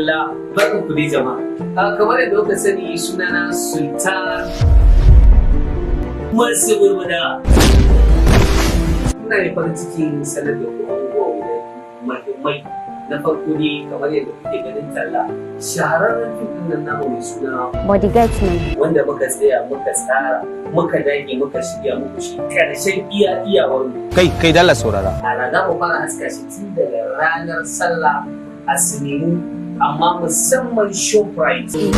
Allah, barkan ku dai jama'a. Kamar yadda kuka sani, sunana Sultan Masu Murmuna. Ina da farin cikin sanar da ku abubuwa guda muhimmai. Na farko ne, kamar yadda kuke ganin talla, shahararren fim ɗin nan namu mai suna Bodyguard ne. wanda muka tsaya, muka tsara, muka dage, muka shirya muku shi karshen iya iyawar mu. Kai kai, dalla saurara. Ana za mu fara haska shi tun daga ranar Sallah a sinimu, amma musamman Shoprite.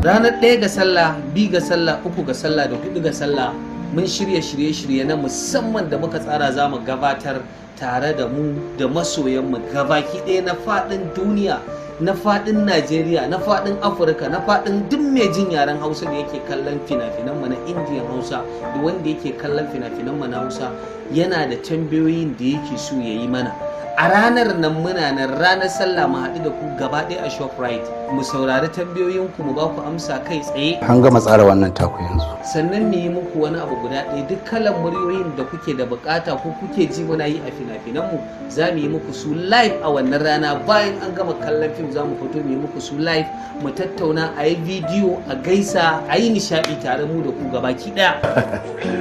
Ranar 1 ga Sallah, 2 ga Sallah, 3 ga Sallah da 4 ga Sallah, mun shirya shirye-shirye na musamman da muka tsara za mu gabatar tare da mu da masoyanmu gabaki ɗaya na faɗin duniya, na faɗin Najeriya, na faɗin Afirka, na faɗin duk mai jin yaren Hausa da yake kallon fina-finanmu na Indiyan Hausa da wanda yake kallon fina-finanmu na Hausa, yana da tambayoyin da yake so ya yi mana. A ranar nan muna nan, ranar Sallah, mu haɗu da ku gaba ɗaya a Shoprite, mu saurari tambayoyinku, mu ba ku amsa kai tsaye. An gama tsara wannan taku yanzu. Sannan mu yi muku wani abu guda ɗaya: duk kalan muryoyin da kuke da bukata ko kuke ji muna yi a fina-finanmu, za mu yi muku su live a wannan rana. Bayan an gama kallon fim, za mu fito mu yi muku su live, mu tattauna, a yi bidiyo, a gaisa, a yi nishaɗi tare mu da ku gabaki ɗaya.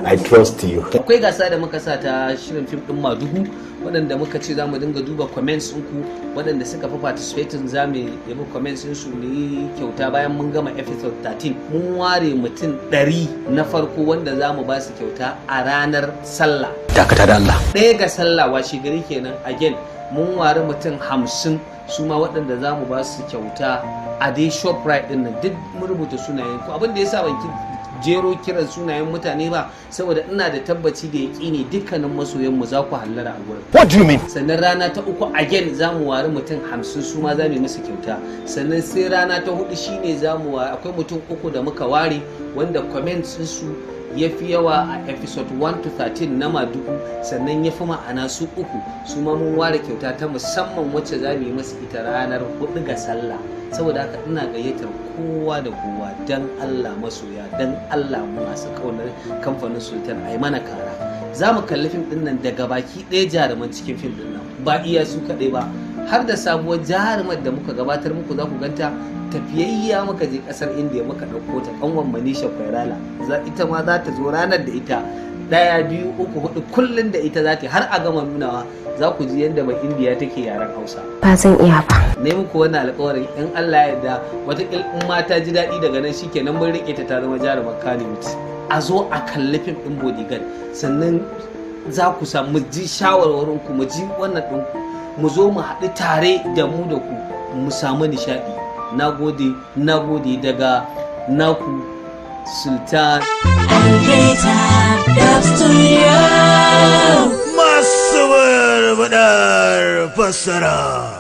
I trust you. Akwai gasa da muka sa ta shirin fim ɗin Madugu, waɗanda muka ce za mu dinga duba comments ɗinku. Waɗanda suka fi participating, za mu yabi comments ɗinsu, mu yi kyauta. Bayan mun gama episode 13, mun ware mutum 100 na farko wanda za mu ba su kyauta a ranar Sallah. Dakata da Allah. 1 ga Sallah, washe gari kenan, again mun ware mutum 50 su ma waɗanda za mu ba su kyauta a dai Shoprite ɗin nan. Duk mun rubuta sunayen ku. Abin da ya sa ban jero kiran sunayen mutane ba, saboda ina da tabbaci da yaƙini dukkanin masoyan mu za ku hallara a gurin. What do you mean? Sannan rana ta uku again za mu wari mutum 50, su ma za mu yi musu kyauta. Sannan sai rana ta hudu shine za mu akwai mutum uku da muka ware wanda comments su ya fi yawa a episode 1 to 13 na Madugu, sannan ya fi ma'ana, su uku su ma mun ware kyauta ta musamman wacce za mu yi musu ita ranar 4 ga Sallah. Saboda haka ina gayyatar kowa da kowa, dan Allah masoya, dan Allah masu kaunar kamfanin Sultan, a yi mana kara. Za mu kalli fim din nan daga baki ɗaya, jaruman cikin fim din nan, ba iya su kaɗai ba, har da sabuwar jarumar da muka gabatar muku. Za ku ganta, tafiyayya muka je ƙasar Indiya muka ɗauko ta, ƙanwan Manisha Koirala. Ita ma za ta zo ranar. Da ita ɗaya, biyu, uku, hudu, kullum da ita za ta har a gama nunawa. Za ku ji yadda mai Indiya take yaren Hausa. Ba zan iya ba. Na yi muku wannan alkawarin, in Allah ya yarda, wata in ma ta ji daɗi daga nan, shikenan, mun rike ta, ta zama jarumar Kannywood. A zo a kalli fim ɗin Bodyguard, sannan za ku samu ji shawarwarin ku, mu ji wannan ɗin ku, mu zo mu haɗu tare da mu da ku, mu samu nishaɗi. Na gode, na gode, daga naku Sultan. Algaita Dub Studio. Masu barbaɗar fassara.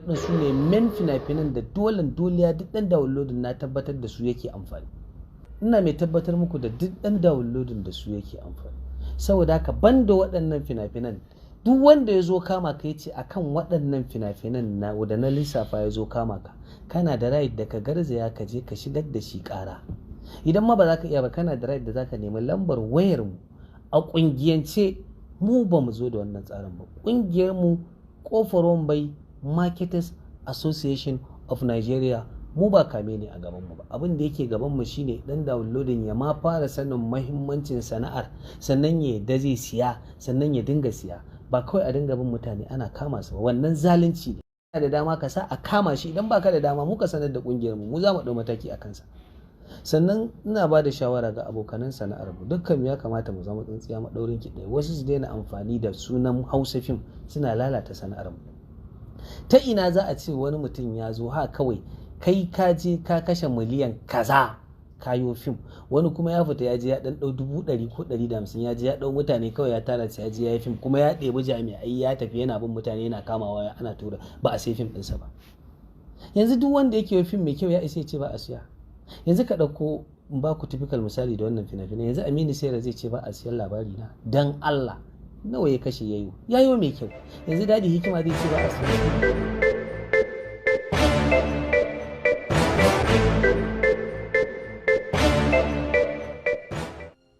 Wannan su ne main fina-finan da dolen doliya duk ɗan downloading, na tabbatar da su yake amfani. Ina mai tabbatar muku da duk ɗan downloading da su yake amfani. Saboda haka, banda waɗannan fina-finan, duk wanda ya zo kama ka ce akan waɗannan fina-finan na da na lissafa ya zo kama ka, kana da right da ka garzaya ka je ka shigar da shi ƙara. Idan ma ba za ka iya ba, kana da right da za ka nemi lambar wayar mu a ƙungiyance. Mu ba mu zo da wannan tsarin ba. Ƙungiyar mu, Kofar Wambai Marketers Association of Nigeria, mu ba kame ne a gabanmu ba. Abin da yake gabanmu shine dan downloading ya ma fara sanin mahimmancin sana'ar, sannan ya yadda zai siya, sannan ya dinga siya, ba kawai a dinga bin mutane ana kama su ba. Wannan zalunci ne. Da dama ka sa a kama shi, idan baka da dama muka sanar da kungiyar mu, mu za mu ɗau mataki a kansa. Sannan ina ba da shawara ga abokanan sana'ar mu, dukkan ya kamata mu zama tsintsiya maɗaurin ki ɗaya. Wasu su daina amfani da sunan Hausa Fim suna lalata sana'ar mu. Ta ina za a ce wani mutum ya zo ha kawai, kai ka je ka kashe miliyan kaza kayo fim, wani kuma ya fita ya je ya dan dau 100,000 ko 150, ya je ya dau mutane kawai ya tara su, ya je ya yi fim, kuma ya ɗebi jami'ai ya tafi yana bin mutane yana kamawa ana tura, ba a sai fim ɗinsa ba. Yanzu duk wanda yake fim mai kyau ya isa ya ce ba a siya? Yanzu ka ɗauko in ba ku typical misali da wannan fina-finai, yanzu Aminu Saira zai ce ba a siyan Labari Na? Dan Allah, nawa ya kashe yayo yayo mai kyau? Yanzu Dadi Hikima zai ce ba a siya?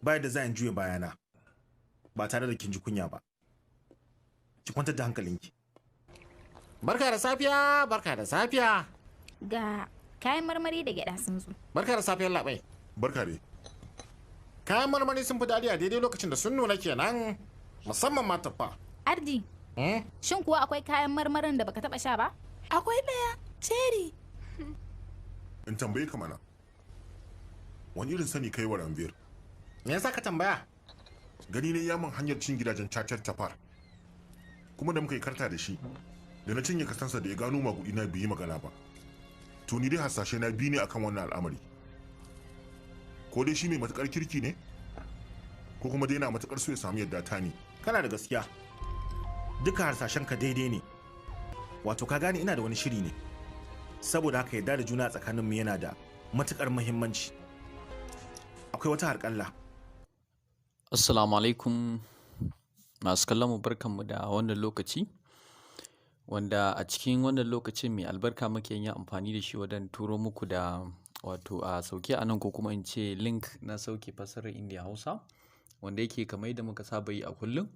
Bayar da za in juya bayana ba tare da kin ji kunya ba. Ki kwantar da hankalinki. Barka da safiya, barka da safiya. Ga kayan marmari da gyada sun zo. Barka da safiyar, labai. Barka dai. Kayan marmari sun fi daɗi a daidai lokacin da sun nuna kenan, musamman ma tuffa. Ardi, shin kuwa akwai kayan marmarin da baka taba sha ba? Akwai ɗaya, cherry. In tambaye ka mana. Wani irin sani kai wa Ranbir? Me yasa ka tambaya? Gani ne yamin hanyar cin gidajen cacar tafar. Kuma da muka yi karta da shi, da na cinye kasansa da ya gano magudi na biyi magana ba. To ni dai hasashe na biyu ne akan wannan al'amari. Ko dai shi mai matukar kirki ne? Ko kuma dai na matukar so ya samu yadda ta ne. Kana da gaskiya. Duka harsashen ka daidai ne. Wato ka gane ina da wani shiri ne. Saboda haka yadda da juna tsakaninmu yana da matukar muhimmanci. Akwai wata harƙalla. Assalamu alaikum masu kallon mu, barkanmu da wannan lokaci, wanda a cikin wannan lokacin mai albarka muke yin amfani da shi wajen turo muku da wato a sauke a nan, ko kuma in ce link na sauke fassarar Indiya Hausa, wanda yake kamar yadda muka saba yi a kullum,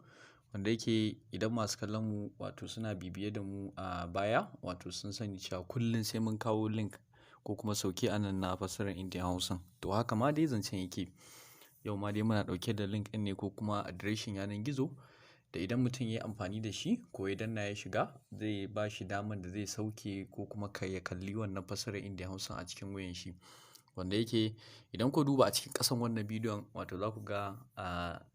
wanda yake idan masu kallon mu wato suna bibiye da mu a baya, wato sun sani cewa kullum sai mun kawo link ko kuma sauke a nan na fassarar Indiya Hausa. To haka ma dai zancen yake. Yau ma dai muna ɗauke da link ɗin ne, ko kuma adireshin yanar gizo da idan mutum ya yi amfani da shi ko ya danna ya shiga, zai ba shi daman da zai sauke ko kuma ya kalli wannan fassarar Indiya Hausa a cikin wayan shi. Wanda yake idan ku duba a cikin ƙasan wannan bidiyon, wato za ku ga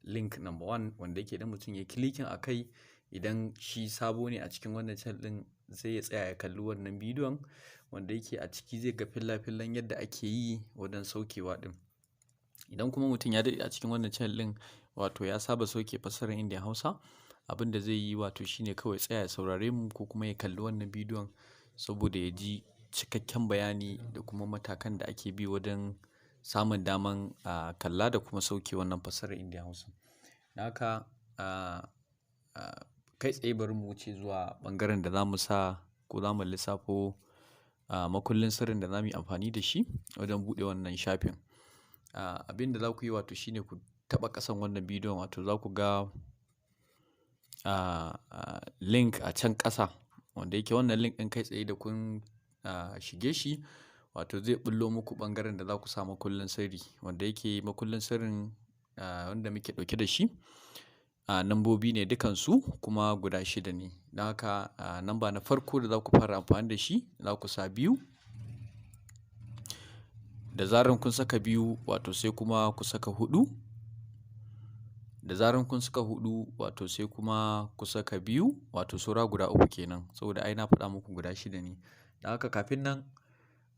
link number one, wanda yake idan mutum ya clicking a kai, idan shi sabo ne a cikin wannan channel ɗin, zai ya tsaya ya kalli wannan bidiyon, wanda yake a ciki zai ga filla-fillan yadda ake yi wajen saukewa ɗin. Idan kuma mutum ya daɗe a cikin wannan channel ɗin, wato ya saba sauke fassarar Indiya Hausa, abin da zai yi wato shine kawai tsaya ya saurare mu ko kuma ya kalli wannan bidiyon saboda ya ji cikakken bayani da kuma matakan da ake bi wajen samun daman kalla da kuma sauke wannan fassarar Indiya Hausa. Don haka kai tsaye bari mu wuce zuwa ɓangaren da za mu sa ko za mu lissafo makullin sirrin da za mu yi amfani da shi wajen buɗe wannan shafin. Abin da za ku yi wato shine ku taɓa ƙasan wannan bidiyon, wato za ku ga link a can ƙasa, wanda yake wannan link ɗin kai tsaye da kun shige shi, wato zai ɓullo muku ɓangaren da za ku sa makullin sirri, wanda yake makullin sirrin wanda muke ɗauke da shi nambobi ne dukansu kuma guda shida ne. Don haka namba na farko da za ku fara amfani da shi, za ku sa 2. Da zaran kun saka 2, wato sai kuma ku saka 4. Da zaran kun saka 4, wato sai kuma ku saka 2, wato saura guda uku kenan, saboda ai na faɗa muku guda shida ne. Don haka kafin nan,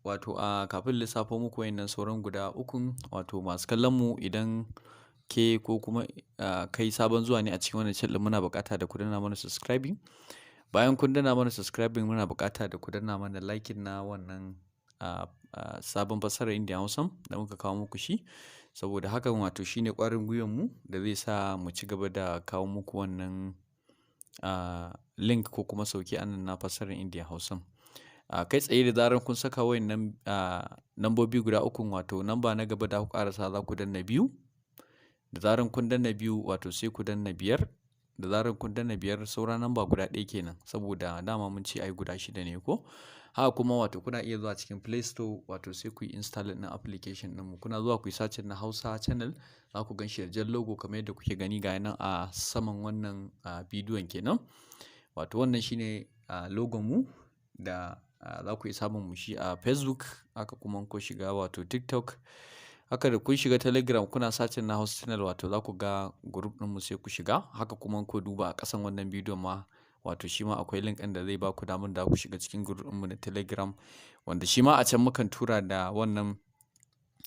wato kafin lissafo muku wayannan sauran guda ukun, wato masu kallon mu, idan ke ko kuma kai sabon zuwa ne a cikin wannan channel, muna buƙata da ku danna mana subscribing. Bayan kun danna mana subscribing, muna buƙata da ku danna mana liking na wannan sabon fassarar Indiya Hausa da muka kawo muku shi, saboda hakan wato shine ƙwarin gwiwan mu da zai sa mu ci gaba da kawo muku wannan link ko kuma sauke anan na fassarar Indiya Hausa. Kai tsaye da zarar kun saka wayannan nambobi guda ukun, wato namba na gaba da ku ƙarasa za ku danna 2. Da zarar kun danna 2, wato sai ku danna 5. Da zarar kun danna 5, saura namba guda ɗaya kenan, saboda dama mun ce ai guda shida ne ko. Haka kuma wato kuna iya zuwa cikin Play Store, wato sai ku yi install ɗin application ɗinmu. Kuna zuwa ku yi searching na Hausa Channel, za ku gan shi da jan logo kamar yadda kuke gani ga nan a saman wannan bidiyon kenan. Wato wannan shine logon mu. Da za ku iya samun mu shi a Facebook, haka kuma ku shiga wato TikTok. Haka da kun shiga Telegram kuna searching na Hausa Channel, wato za ku ga group ɗinmu, sai ku shiga. Haka kuma ku duba a ƙasan wannan bidiyon ma, wato shi ma akwai link ɗin da zai ba ku damar da ku shiga cikin group ɗinmu na Telegram, wanda shi ma a can mukan tura da wannan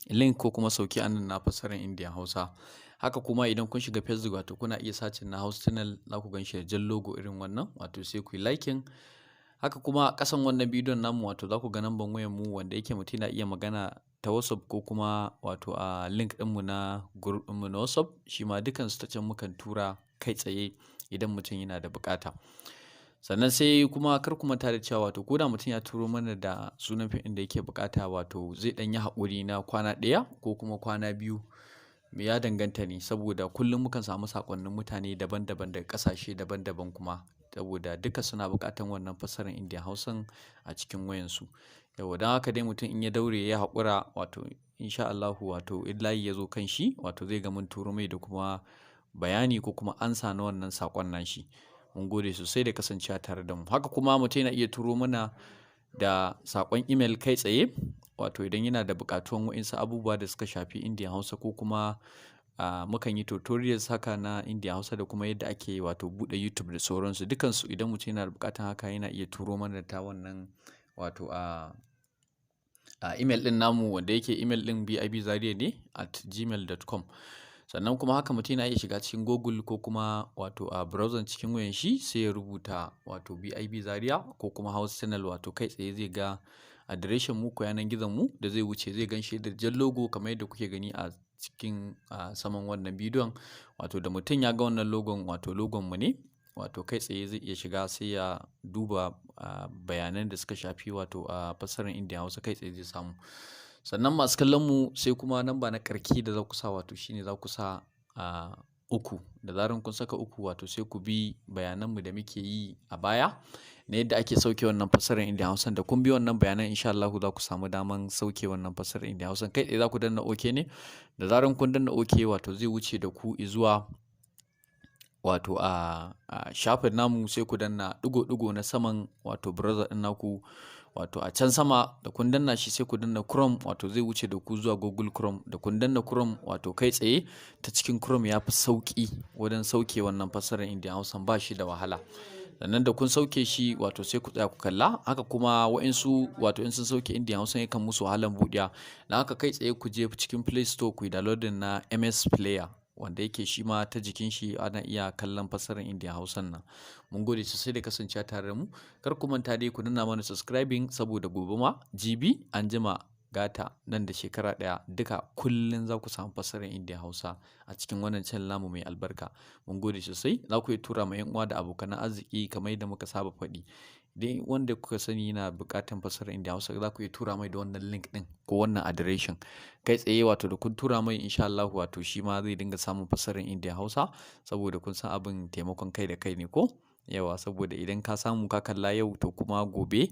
link ko kuma sauki anan na fassarar Indian Hausa. Haka kuma idan kun shiga Facebook, wato kuna iya searching na Hausa Channel, za ku gan shi da jan logo irin wannan, wato sai ku yi liking. Haka kuma ƙasan wannan bidiyon namu, wato za ku ga namban wayan mu, wanda yake mutum na iya magana ta WhatsApp ko kuma wato a link ɗinmu na group ɗinmu na WhatsApp. Shi ma dukansu ta can mukan tura kai tsaye idan mutum yana da buƙata. Sannan sai kuma kar ku manta da cewa wato ko da mutum ya turo mana da sunan fim ɗin da yake buƙata, wato zai ɗan yi haƙuri na kwana 1 ko kuma kwana 2, ya danganta ne, saboda kullum mukan samu saƙonnin mutane daban-daban daga ƙasashe daban-daban kuma, saboda duka suna buƙatan wannan fassarar Indian Hausan a cikin wayansu. Yauwa, don haka dai mutum in ya daure ya haƙura, wato insha Allahu, wato in layi ya zo kan shi, wato zai ga mun turo mai da kuma bayani ko kuma ansa na wannan saƙon nashi. Mun gode sosai da kasancewa tare da mu. Haka kuma mutum yana iya turo mana da saƙon email kai tsaye, wato idan yana da buƙatuwan waɗansu abubuwa da suka shafi Indian Hausa, ko kuma mukan yi tutorials haka na Indian Hausa da kuma yadda ake wato buɗe YouTube da sauransu. Dukansu idan mutum yana da buƙatan haka, yana iya turo mana ta wannan wato a email ɗin namu, wanda yake email ɗin bibzaria ne@gmail.com. Sannan kuma haka mutum yana iya shiga cikin Google ko kuma wato a browser cikin wayan shi, sai ya rubuta wato BIB Zaria ko kuma Hausa Channel, wato kai tsaye zai ga adireshin mu ko yanar gizon mu da zai wuce, zai gan shi da jan logo kamar yadda kuke gani a cikin saman wannan bidiyon. Wato da mutum ya ga wannan logon, wato logon mu ne, wato kai tsaye zai iya shiga sai ya duba bayanan da suka shafi wato a fassarar Indian Hausa, kai tsaye zai samu. Sannan masu kallon mu, sai kuma namba na ƙarshe da za ku sa, wato shine za ku sa 3. Da zarar kun saka 3, wato sai ku bi bayananmu da muke yi a baya na yadda ake sauke wannan fassarar Indian Hausa. Da kun bi wannan bayanan, insha Allahu za ku samu daman sauke wannan fassarar Indian Hausa. Kai tsaye za ku danna OK ne. Da zarar kun danna OK, wato zai wuce da ku zuwa wato a shafin namu, sai ku danna ɗigo-ɗigo na saman wato browser ɗin naku, wato a can sama. Da kun danna shi, sai ku danna Chrome, wato zai wuce da ku zuwa Google Chrome. Da kun danna Chrome, wato kai tsaye ta cikin Chrome ya fi sauƙi wajen sauke wannan fassarar Indian Hausa, ba shi da wahala. Sannan da kun sauke shi, wato sai ku tsaya ku kalla. Haka kuma wa'insu, wato in sun sauke Indian Hausa, yakan musu wahalan buɗewa. Don haka kai tsaye ku je cikin Play Store ku yi downloading na MS Player, wanda yake shi ma ta jikin shi ana iya kallon fassarar Indian Hausan nan. Mun gode sosai da kasancewa tare da mu. Kar ku manta dai ku danna mana subscribing, saboda gobe ma, jibi, anjima, gata, nan da shekara 1, duka kullum za ku samu fassarar Indian Hausa a cikin wannan channel namu mai albarka. Mun gode sosai. Za ku iya tura ma 'yan uwa da abokan arziki kamar yadda muka saba faɗi. Idan wanda kuka sani yana buƙatar fassarar Indian Hausa, za ku iya tura mai da wannan link ɗin ko wannan adireshin kai tsaye. Wato da kun tura mai, insha Allahu, wato shi ma zai dinga samun fassarar Indian Hausa, saboda kun san abin taimakon kai da kai ne ko yawa, saboda idan ka samu ka kalla yau, to kuma gobe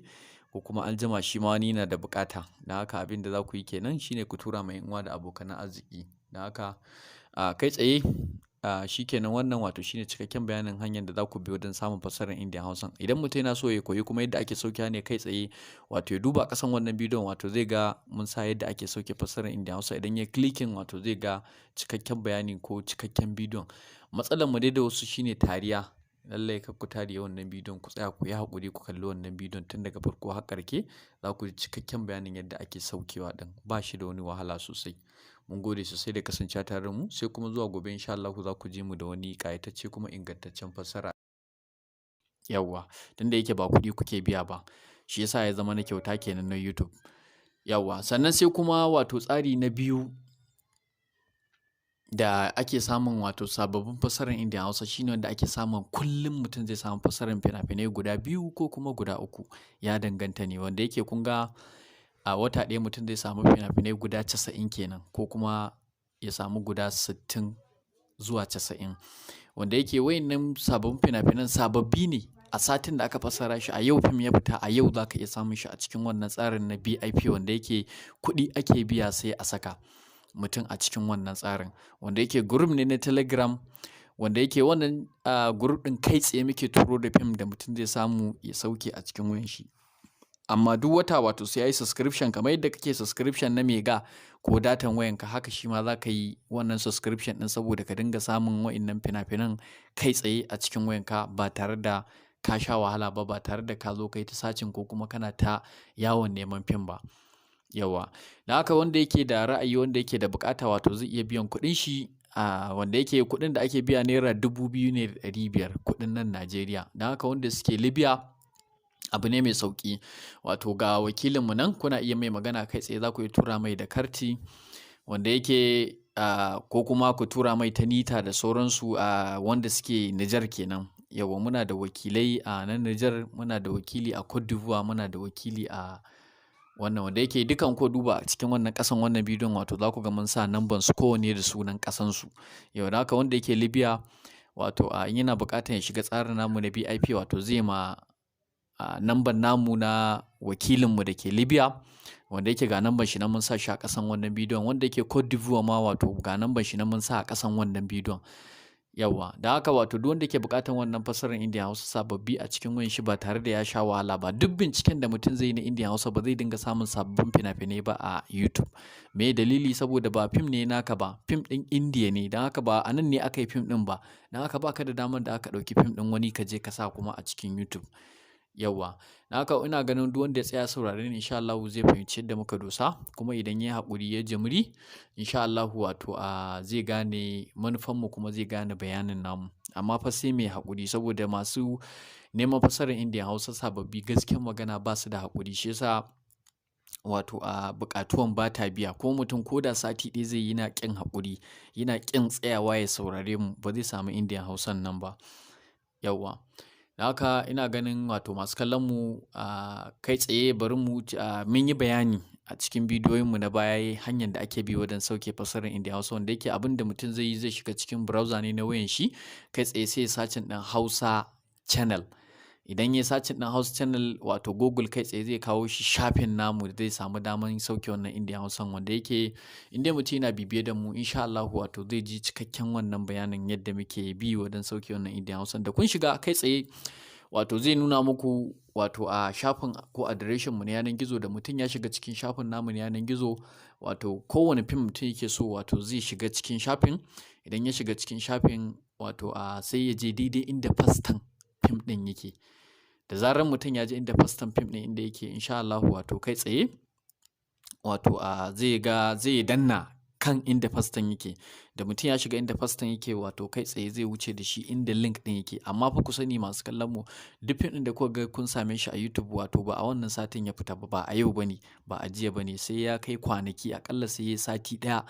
ko kuma anjima shi ma wani yana da buƙata. Don haka abin da za ku yi kenan shine ku tura ma 'yan uwa da abokan arziki. Don haka kai tsaye shi kenan wannan, wato shine cikakken bayanin hanyar da za ku bi wajen samun fassarar Indian Hausan. Idan mutum yana so ya koyi kuma yadda ake saukewa ne kai tsaye, wato ya duba ƙasan wannan bidiyon, wato zai ga mun sa yadda ake sauke fassarar Indian Hausa. Idan ya clicking, wato zai ga cikakken bayani ko cikakken bidiyon. Matsalar mu dai da wasu shine tariya. Lallai kar ku tariye wannan bidiyon, ku tsaya ku yi haƙuri ku kalli wannan bidiyon tun daga farko har ƙarshe, za ku ji cikakken bayanin yadda ake saukewa ɗin, ba shi da wani wahala sosai. Mun gode sosai da kasancewa tare da mu, sai kuma zuwa gobe insha Allahu za ku ji mu da wani ƙayatacce kuma ingantaccen fassara. Yawwa, tunda yake ba kuɗi kuke biya ba, shi yasa ya zama na kyauta kenan na YouTube. Yawwa, sannan sai kuma wato tsari na biyu da ake samun wato sababbin fassarar Indian Hausa, shine wanda ake samun kullum mutum zai samu fassarar fina-finai guda biyu ko kuma guda uku, ya danganta ne, wanda yake kun ga a wata ɗaya mutum zai samu fina-finai guda 90 kenan, ko kuma ya samu guda 60 zuwa 90, wanda yake wayannan sababbin fina-finan sababbi ne. A satin da aka fassara shi, a yau fim ya fita, a yau za ka iya samun shi a cikin wannan tsarin na BIP, wanda yake kuɗi ake biya sai a saka mutum a cikin wannan tsarin, wanda yake group ne na Telegram, wanda yake wannan group ɗin kai tsaye muke turo da fim da mutum zai samu ya sauke a cikin wayan shi. Amma duk wata wato sai yayi subscription, kamar yadda kake subscription na mega ko datan wayanka, haka shi ma za ka yi wannan subscription ɗin saboda ka dinga samun wa'innan fina-finan kai tsaye a cikin wayanka ba tare da ka sha wahala ba, ba tare da ka zo kai ta sacin ko kuma kana ta yawon neman fim ba. Yawa, da haka wanda yake da ra'ayi, wanda yake da bukata, wato zai iya biyan kuɗin shi, a wanda yake kuɗin da ake biya naira 2,500 kuɗin nan Najeriya. Don haka wanda suke Libya, abu ne mai sauƙi, wato ga wakilinmu nan, kuna iya mai magana kai tsaye, za ku iya tura mai da karti wanda yake ko kuma ku tura mai ta nita da sauransu, wanda suke Nijar kenan. Yawa, muna da wakilai a nan Nijar, muna da wakili a Cote d'Ivoire, muna da wakili a wannan, wanda yake dukan ko duba a cikin wannan ƙasan wannan bidiyon, wato za ku ga mun sa namban su kowanne da sunan ƙasan su. Yau da haka wanda yake Libya, wato a in yana buƙatar ya shiga tsarin namu na VIP, wato zai ma namban namu na wakilinmu da ke Libya, wanda yake ga namban shi nan mun sa shi a ƙasan wannan bidiyon. Wanda yake Cote d'Ivoire ma, wato ga namban shi nan mun sa a ƙasan wannan bidiyon. Yawa, da haka wato duk wanda ke buƙatar wannan fassarar Indian Hausa sababbi a cikin wayan shi ba tare da ya sha wahala ba, duk binciken da mutum zai yi na Indian Hausa ba zai dinga samun sababbin fina-finai ba a YouTube. Me dalili? Saboda ba fim ne naka ba, fim ɗin Indiya ne. Don haka ba a nan ne aka yi fim ɗin ba, don haka baka da damar da aka ɗauki fim ɗin wani ka je ka sa kuma a cikin YouTube. Yawa, na haka ina ganin duk wanda ya tsaya saurare ni, insha Allah zai fahimci yadda muka dosa, kuma idan ya haƙuri ya jimri, insha Allah wato a zai gane manufanmu kuma zai gane bayanin namu. Amma fa sai mai haƙuri, saboda masu neman fasarar Indian Hausa sababbi, gaskiyar magana, ba su da haƙuri. Shi yasa wato a buƙatuwan ba ta biya. Ko mutum ko da sati ɗaya zai yi yana ƙin haƙuri, yana ƙin tsayawa ya saurare mu, ba zai samu Indian Hausan nan ba. Yawwa, da haka ina ganin wato masu kallon mu, a kai tsaye bari mu mun yi bayani a cikin bidiyoyinmu na baya hanyar da ake bi wajen sauke fassarar Indian Hausa, wanda yake abin da mutum zai yi, zai shiga cikin browser ne na wayan shi kai tsaye, sai ya searching ɗin Hausa channel. Idan ya searching ɗin Hausa channel, wato Google kai tsaye zai kawo shi shafin namu da zai samu daman sauke wannan Indian Hausan, wanda yake in dai mutum yana bibiye da mu, insha Allah wato zai ji cikakken wannan bayanin yadda muke bi wajen sauke wannan Indian Hausan. Da kun shiga kai tsaye, wato zai nuna muku wato a shafin ko adireshin mu na yanar gizo. Da mutum ya shiga cikin shafin namu na yanar gizo, wato kowane fim mutum yake so, wato zai shiga cikin shafin. Idan ya shiga cikin shafin, wato a sai ya je daidai inda fastan fim ɗin yake. Da zarar mutum ya je inda fastan fim ɗin inda yake, insha Allah wato kai tsaye wato a zai ga zai danna kan inda fastan yake. Da mutum ya shiga inda fastan yake, wato kai tsaye zai wuce da shi inda link ɗin yake. Amma fa ku sani, masu kallon mu, duk fim ɗin da kuka ga kun same shi a YouTube, wato ba a wannan satin ya fita ba, ba a yau bane, ba a jiya bane, sai ya kai kwanaki, akalla sai ya sati ɗaya.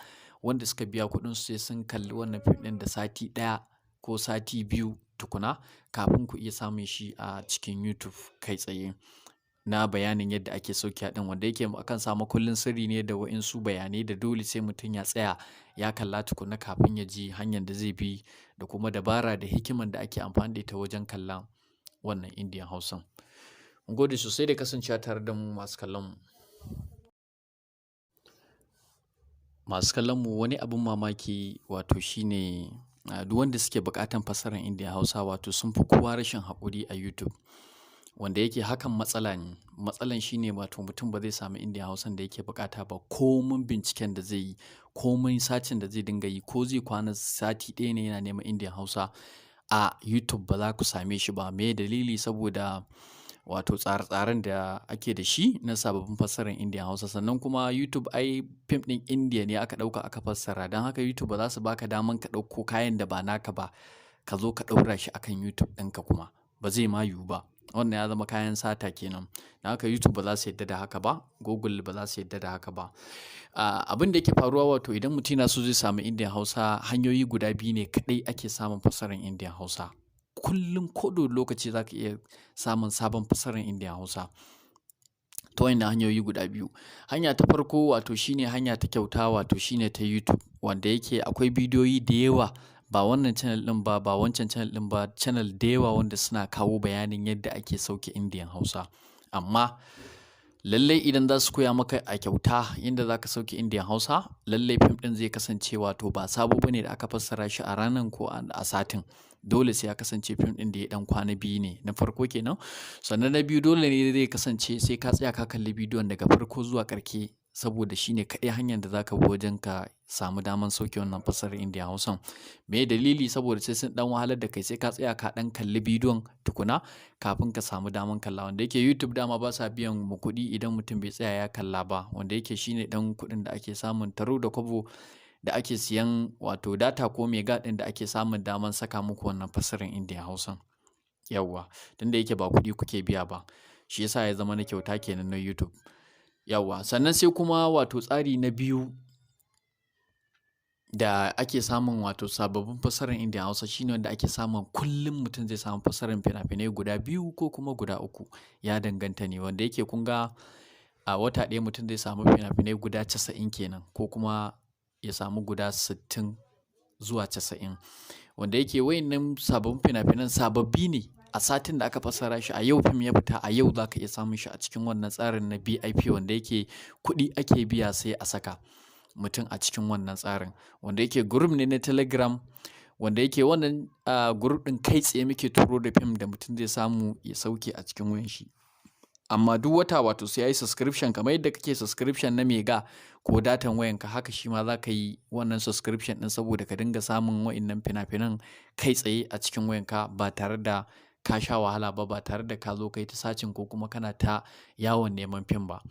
Wanda suka biya kuɗin su sai sun kalli wannan fim ɗin da sati ɗaya ko sati 2 tukuna kafin ku iya samun shi a cikin YouTube kai tsaye. Na bayanin yadda ake sauke ɗin, wanda yake akan samu kullun sirri ne da wa'insu bayanai da dole sai mutum ya tsaya ya kalla tukuna kafin ya ji hanyar da zai bi da kuma dabara da hikiman da ake amfani da ita wajen kallon wannan Indian Hausan. Mun gode sosai da kasancewa tare da mu, masu kallon mu. Masu kallon mu, wani abin mamaki wato shine duk wanda suke buƙatan fassarar Indian Hausa, wato sun fi kowa rashin haƙuri a YouTube. Wanda yake hakan matsala ne. Matsalan shine wato mutum ba zai samu Indian Hausan da yake buƙata ba, komin binciken da zai yi, komin searching da zai dinga yi, ko zai kwana sati ɗaya ne yana neman Indian Hausa a YouTube, ba za ku same shi ba. Me dalili? Saboda wato tsare-tsaren da ake da shi na sababbin fassarar Indian Hausa. Sannan kuma YouTube ai fim ɗin Indiya ne aka ɗauka aka fassara. Don haka YouTube ba za su baka daman ka ɗauko kayan da ba naka ba ka zo ka ɗaura shi akan YouTube ɗinka kuma. Ba zai ma yiwu ba. Wannan ya zama kayan sata kenan. Don haka YouTube ba za su yarda da haka ba, Google ba za su yarda da haka ba. Abin da yake faruwa, wato idan mutum yana so zai samu Indian Hausa, hanyoyi guda biyu ne kaɗai ake samun fassarar Indian Hausa. Kullum ko da lokaci za ka iya samun sabon fassarar Indian Hausa ta wayannan hanyoyi guda biyu. Hanya ta farko wato shine hanya ta kyauta, wato shine ta YouTube, wanda yake akwai bidiyoyi da yawa, ba wannan channel ɗin ba, ba wancan channel ɗin ba, channel da yawa wanda suna kawo bayanin yadda ake sauke Indian Hausa. Amma lallai idan za su koya maka a kyauta yadda za ka sauke Indian Hausa, lallai fim ɗin zai kasance wato ba sabo bane da aka fassara shi a ranan ko a satin. Dole sai ya kasance fim ɗin da ya ɗan kwana biyu ne na farko kenan. Sannan na biyu, dole ne zai kasance sai ka tsaya ka kalli bidiyon daga farko zuwa ƙarshe, saboda shine kaɗai hanyar da zaka bi wajen ka samu daman sauke wannan fassarar Indian Hausan. Me dalili? Saboda sai sun ɗan wahalar da kai, sai ka tsaya ka ɗan kalli bidiyon tukuna kafin ka samu daman kalla. Wanda yake YouTube dama ba sa biyan mu kuɗi idan mutum bai tsaya ya kalla ba, wanda yake shine ɗan kuɗin da ake samun taro da kwabo da ake siyan wato data ko mega ɗin da ake samun daman saka muku wannan fassarar Indian Hausan. Yawwa, tunda yake ba kuɗi kuke biya ba, shi yasa ya zama na kyauta kenan na YouTube. Yawwa, sannan sai kuma wato tsari na biyu da ake samun wato sababbin fassarar Indian Hausa shine wanda ake samun kullum mutum zai samu fassarar fina-finai guda 2 ko kuma guda 3, ya danganta ne. Wanda yake kun ga a wata ɗaya mutum zai samu fina-finai guda 90 kenan, ko kuma ya samu guda 60 zuwa 90. Wanda yake wayannan sababbin fina-finan sababbi ne a satin da aka fassara shi, a yau fim ya fita, a yau zaka iya samun shi a cikin wannan tsarin na BIP, wanda yake kuɗi ake biya sai a saka mutum a cikin wannan tsarin. Wanda yake group ne na Telegram, wanda yake wannan group ɗin kai tsaye muke turo da fim da mutum zai samu ya sauke a cikin wayan shi. Amma duk wata wato sai yayi subscription, kamar yadda kake subscription na mega ko datan wayanka, haka shi ma zaka yi wannan subscription ɗin saboda ka dinga samun wa'innan fina-finan kai tsaye a cikin wayanka ba tare da ka sha wahala ba, ba tare da ka zo kai ta sacin ko kuma kana ta yawon neman fim ba.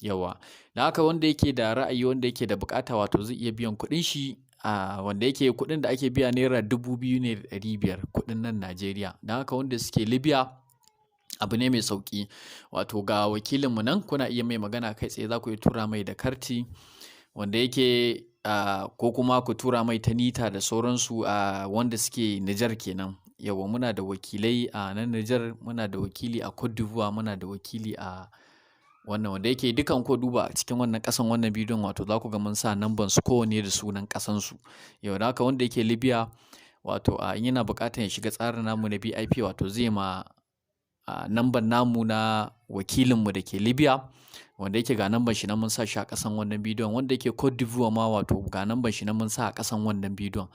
Yawwa, da haka wanda yake da ra'ayi, wanda yake da bukata, wato zai iya biyan kuɗin shi, a wanda yake kuɗin da ake biya naira 2,500 kuɗin nan Najeriya. Don haka wanda suke Libya, abu ne mai sauƙi, wato ga wakilinmu nan, kuna iya mai magana kai tsaye, za ku iya tura mai da karti wanda yake ko kuma ku tura mai ta nita da sauransu, wanda suke Nijar kenan. Yawwa, muna da wakilai a nan Nijar, muna da wakili a Cote d'Ivoire, muna da wakili a wannan, wanda yake dukan ko duba a cikin wannan ƙasan wannan bidiyon, wato za ku ga mun sa namban su kowanne da sunan ƙasan su. Yau da haka wanda yake Libya, wato in yana buƙatar ya shiga tsarin namu na BIP, wato zai ma namban namu na wakilinmu da ke Libya, wanda yake ga namban shi nan mun sa shi a ƙasan wannan bidiyon. Wanda yake Cote d'Ivoire ma, wato ga namban shi nan mun sa a ƙasan wannan bidiyon.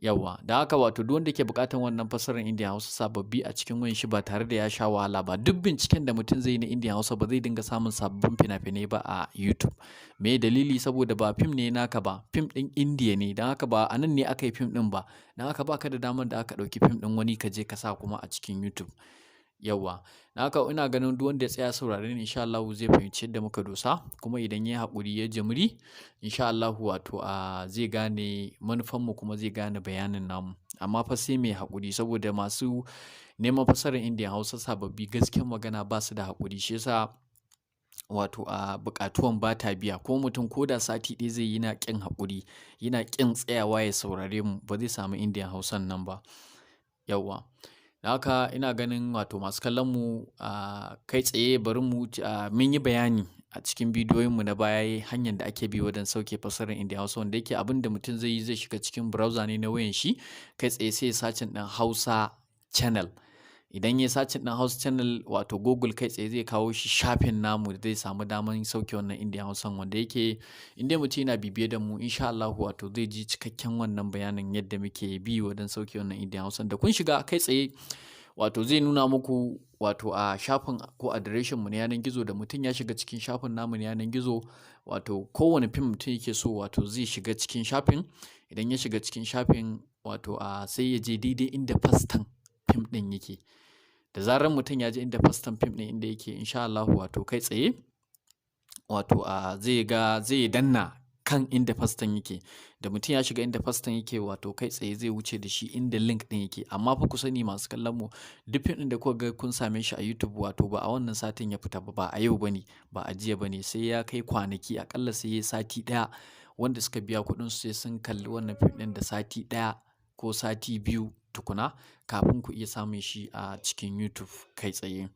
Yawwa, da haka wato duk wanda ke buƙatar wannan fassarar Indian Hausa sababbi a cikin wayan shi ba tare da ya sha wahala ba, duk binciken da mutum zai yi na Indian Hausa ba zai dinga samun sababbin fina-finai ba a YouTube. Me dalili? Saboda ba fim ne naka ba, fim ɗin Indiya ne, don haka ba a nan ne aka yi fim ɗin ba, don haka baka da damar da aka ɗauki fim ɗin wani ka je ka sa kuma a cikin YouTube. Yawwa, da haka ina ganin duk wanda ya tsaya saurare ni, insha Allahu zai fahimci yadda muka dosa, kuma idan ya haƙuri ya jimri, insha Allahu wato zai gane manufanmu kuma zai gane bayanin namu. Amma fa sai mai haƙuri, saboda masu neman fassarar Indian Hausa sababbi, gaskiyar magana, ba su da haƙuri, shi yasa wato a buƙatuwan ba ta biya. Ko mutum ko da sati ɗaya zai yi yana ƙin haƙuri, yana ƙin tsayawa ya saurare mu, ba zai samu Indian Hausan nan ba. Yawwa. Da haka ina ganin wato masu kallon mu, kai tsaye bari mu mun yi bayani a cikin bidiyoyinmu na baya hanyar da ake bi wajen sauke fassarar Indian Hausa, wanda yake abin da mutum zai yi, zai shiga cikin browser ne na wayan shi, kai tsaye sai ya searching ɗin Hausa channel. Idan ya searching ɗin Hausa channel, wato Google kai tsaye zai kawo shi shafin namu da zai samu daman sauke wannan Indian Hausan, wanda yake in dai mutum yana bibiye da mu, insha Allah wato zai ji cikakken wannan bayanin yadda muke bi wajen sauke wannan Indian Hausan. Da kun shiga kai tsaye, wato zai nuna muku wato a shafin ko adireshin mu na yanar gizo. Da mutum ya shiga cikin shafin namu na yanar gizo, wato kowane fim mutum yake so, wato zai shiga cikin shafin. Idan ya shiga cikin shafin, wato a sai ya je daidai inda fastan fim ɗin yake. Da zarar mutum ya je inda fastan fim ɗin inda yake, insha Allah wato kai tsaye wato a zai ga zai danna kan inda fastan yake. Da mutum ya shiga inda fastan yake, wato kai tsaye zai wuce da shi inda link ɗin yake. Amma fa ku sani, masu kallon mu, duk fim ɗin da kuka ga kun same shi a YouTube, wato ba a wannan satin ya fita ba, ba a yau bane, ba a jiya bane, sai ya kai kwanaki, akalla sai ya sati ɗaya. Wanda suka biya kuɗin su sai sun kalli wannan fim ɗin da sati ɗaya ko sati 2 tukuna kafin ku iya samun shi a cikin YouTube kai tsaye.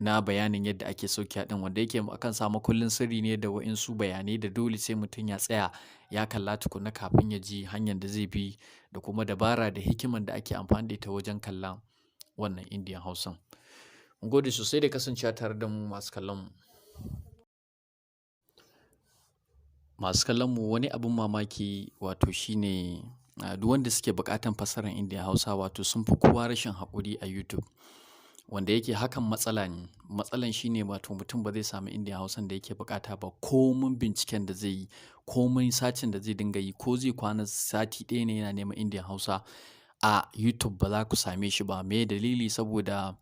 Na bayanin yadda ake sauke ɗin, wanda yake akan samu kullun sirri ne da wa'insu bayanai da dole sai mutum ya tsaya ya kalla tukuna kafin ya ji hanyar da zai bi da kuma dabara da hikiman da ake amfani da ita wajen kallon wannan Indian Hausan. Mun gode sosai da kasancewa tare da mu, masu kallon mu. Masu kallon mu, wani abin mamaki wato shine Duk wanda suke buƙatan fassarar Indian Hausa wato sun fi kowa rashin haƙuri a YouTube. Wanda yake hakan matsala ne. Matsalan shine wato mutum ba zai samu Indian Hausan da yake buƙata ba. Komin binciken da zai yi, komin sacin da zai dinga yi, ko zai kwana sati ɗaya ne yana neman Indian Hausa a YouTube ba za ku same shi ba. Me dalili? Saboda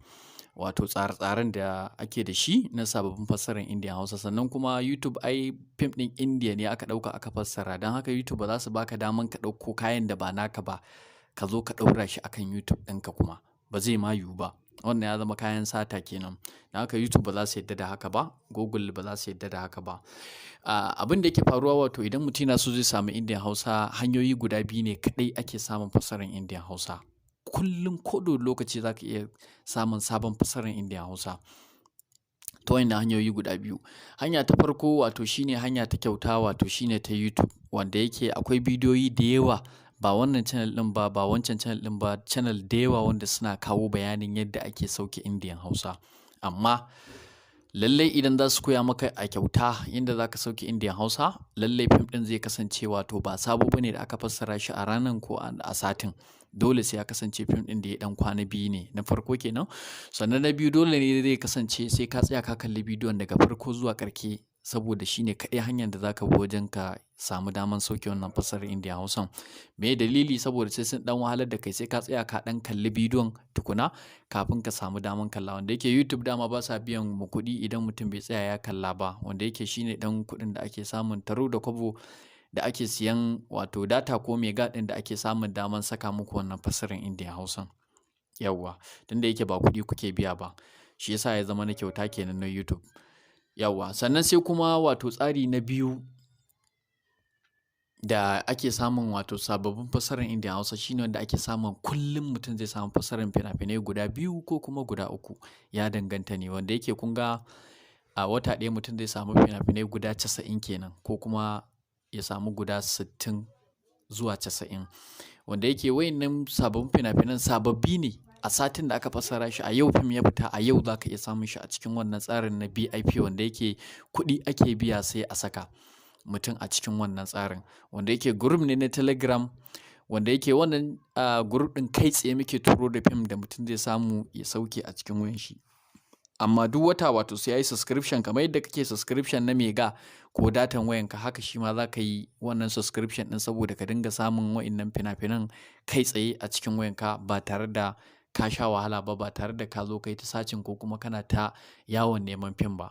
wato tsare-tsaren da ake da shi na sababbin fassarar Indian Hausa. Sannan kuma YouTube ai fim ɗin Indiya ne aka ɗauka aka fassara. Don haka YouTube ba za su baka daman ka ɗauko kayan da ba naka ba ka zo ka ɗaura shi akan YouTube ɗinka kuma. Ba zai ma yiwu ba. Wannan ya zama kayan sata kenan. Don haka YouTube ba za su yarda da haka ba, Google ba za su yarda da haka ba. Abin da yake faruwa wato idan mutum yana so zai samu Indian Hausa, hanyoyi guda biyu ne kaɗai ake samun fassarar Indian Hausa. Kullum ko da lokaci za ka iya samun sabon fassarar Indian Hausa ta wannan hanyoyi guda biyu. Hanya ta farko wato shine hanya ta kyauta, wato shine ta YouTube, wanda yake akwai bidiyoyi da yawa, ba wannan channel ɗin ba, ba wancan channel ɗin ba, channel da yawa wanda suna kawo bayanin yadda ake sauke Indian Hausa. Amma lallai idan za su koya maka a kyauta yadda za ka sauke Indian Hausa, lallai fim ɗin zai kasance wato ba sabo bane da aka fassara shi a ranan ko a satin. Dole sai ya kasance fim ɗin da ya ɗan kwana biyu ne na farko kenan. Sannan na biyu, dole ne zai kasance sai ka tsaya ka kalli bidiyon daga farko zuwa ƙarshe, saboda shine kaɗai hanyar da za ka bi wajen ka samu daman sauke wannan fassarar Indian Hausan. Me dalili? Saboda sai sun ɗan wahalar da kai, sai ka tsaya ka ɗan kalli bidiyon tukuna kafin ka samu daman kalla. Wanda yake YouTube dama ba sa biyan mu kuɗi idan mutum bai tsaya ya kalla ba, wanda yake shine ɗan kuɗin da ake samun taro da kwabo da ake siyan wato data ko mega ɗin da ake samun daman saka muku wannan fassarar Indian Hausan. Yawwa, tunda yake ba kuɗi kuke biya ba, shi yasa ya zama na kyauta kenan na YouTube. Yawwa, sannan sai kuma wato tsari na biyu da ake samun wato sababbin fassarar Indian Hausa shine wanda ake samun kullum mutum zai samu fassarar fina-finai guda biyu ko kuma guda uku, ya danganta ne. Wanda yake kun ga a wata ɗaya mutum zai samu fina-finai guda 90 kenan, ko kuma ya samu guda 60 zuwa 90. Wanda yake wayannan sababbin fina-finan sababbi ne a satin da aka fassara shi, a yau fim ya fita, a yau za ka iya samun shi a cikin wannan tsarin na BIP, wanda yake kuɗi ake biya sai a saka mutum a cikin wannan tsarin. Wanda yake group ne na Telegram, wanda yake wannan group ɗin kai tsaye muke turo da fim da mutum zai samu ya sauke a cikin wayan shi. Amma duk wata wato sai yayi subscription, kamar yadda kake subscription na mega ko datan wayanka, haka shi ma za ka yi wannan subscription ɗin saboda ka dinga samun wa'innan fina-finan kai tsaye a cikin wayanka ba tare da ka sha wahala ba, ba tare da ka zo kai ta sacin ko kuma kana ta yawon neman fim ba.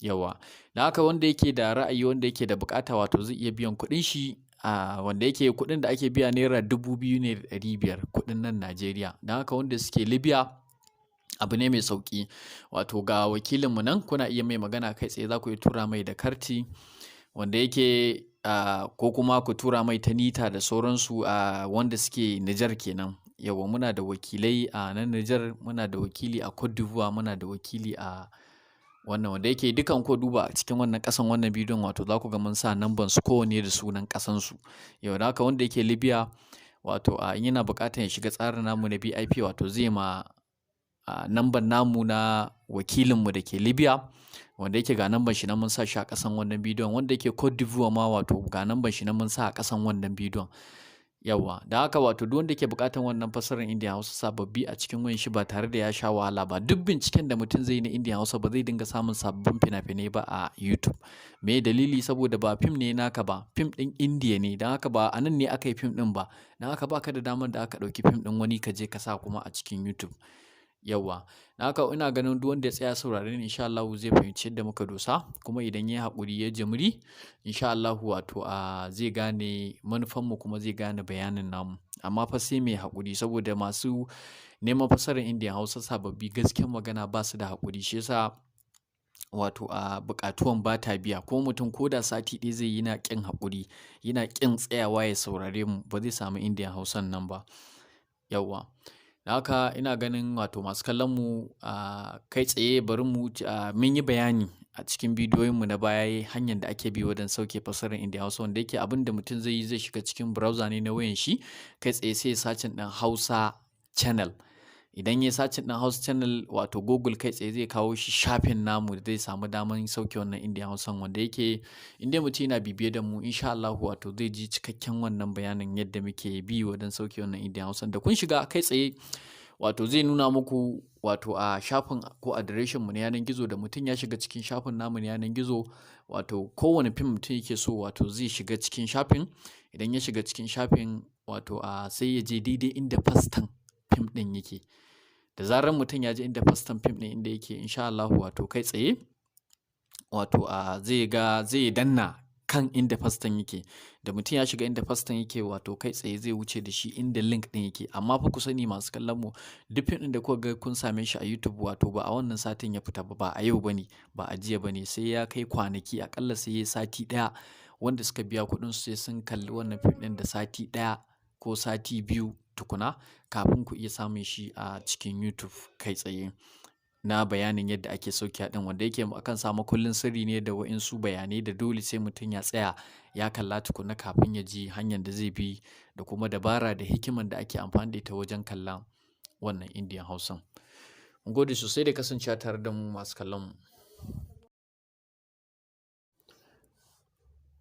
Yawa, da haka wanda yake da ra'ayi, wanda yake da bukata, wato zai iya biyan kuɗin shi, a wanda yake kuɗin da ake biya naira 2,500 kuɗin nan Najeriya. Don haka wanda suke Libya abu ne mai sauƙi, wato ga wakilinmu nan, kuna iya mai magana kai tsaye, za ku iya tura mai da karti wanda yake ko kuma ku tura mai ta nita da sauransu, wanda suke Nijar kenan. Yawa, muna da wakilai a nan Nijar, muna da wakili a Cote d'Ivoire, muna da wakili a wannan, wanda yake dukan ko duba a cikin wannan ƙasan wannan bidiyon wato za ku ga mun sa namban su kowanne da sunan ƙasan su. Yau da haka wanda yake Libya wato in yana buƙatar ya shiga tsarin namu na BIP, wato zai ma namban namu na wakilinmu da ke Libya, wanda yake ga namban shi nan mun sa shi a ƙasan wannan bidiyon. Wanda yake Cote d'Ivoire ma wato ga namban shi nan mun sa a ƙasan wannan bidiyon. Yawa, da haka wato duk wanda ke buƙatar wannan fassarar Indian Hausa sababbi a cikin wayan shi ba tare da ya sha wahala ba, duk binciken da mutum zai yi na Indian Hausa ba zai dinga samun sababbin fina-finai ba a YouTube. Me dalili? Saboda ba fim ne naka ba, fim ɗin Indiya ne. Don haka ba a nan ne aka yi fim ɗin ba, don haka baka da damar da aka ɗauki fim ɗin wani ka je ka sa kuma a cikin YouTube. Yawa, da haka ina ganin duk wanda ya tsaya saurare ni insha Allah zai fahimci yadda muka dosa, kuma idan ya haƙuri ya jimri insha Allah wato zai gane manufanmu kuma zai gane bayanin namu. Amma fa sai mai haƙuri, saboda masu neman fassarar Indian Hausa sababbi gaskiyar magana ba su da haƙuri, shi yasa wato a buƙatuwan ba ta biya. Ko mutum ko da sati ɗaya zai yi yana ƙin haƙuri, yana ƙin tsayawa ya saurare mu, ba zai samu Indian Hausan nan ba. Yawa, da haka ina ganin wato masu kallon mu kai tsaye bari mu mun yi bayani a cikin bidiyoyinmu na baya hanyar da ake bi wajen sauke fassarar Indian Hausa, wanda yake abin da mutum zai yi zai shiga cikin browser ne na wayan shi kai tsaye sai sacin ɗin Hausa channel. Idan ya searching ɗin Hausa channel, wato Google kai tsaye zai kawo shi shafin namu da zai samu daman sauke wannan Indian Hausan, wanda yake in dai mutum yana bibiye da mu, insha Allahu wato zai ji cikakken wannan bayanin yadda muke bi wajen sauke wannan Indian Hausan. Da kun shiga kai tsaye, wato zai nuna muku wato a shafin ko adireshin mu na yanar gizo. Da mutum ya shiga cikin shafin namu na yanar gizo, wato kowane fim mutum yake so, wato zai shiga cikin shafin. Idan ya shiga cikin shafin, wato a sai ya je daidai inda fastan fim ɗin yake. Da zarar mutum ya je inda fastan fim ɗin inda yake, insha Allahu wato kai tsaye wato a zai ga zai danna kan inda fastan yake. Da mutum ya shiga inda fastan yake, wato kai tsaye zai wuce da shi inda link ɗin yake. Amma fa ku sani, masu kallon mu, duk fim ɗin da kuka ga kun same shi a YouTube, wato ba a wannan satin ya fita ba, ba a yau bane, ba a jiya bane, sai ya kai kwanaki akalla sai ya sati ɗaya. Wanda suka biya kuɗin su sai sun kalli wannan fim ɗin da sati ɗaya ko sati 2 tukuna kafin ku iya samun shi a cikin YouTube kai tsaye. Na bayanin yadda ake sauke ɗin, wanda yake akan samu kullun sirri ne da wa'insu bayanai da dole sai mutum ya tsaya ya kalla tukuna kafin ya ji hanyar da zai bi da kuma dabara da hikiman da ake amfani da ita wajen kallon wannan Indian Hausan. Mun gode sosai da kasancewa tare da mu, masu kallon mu.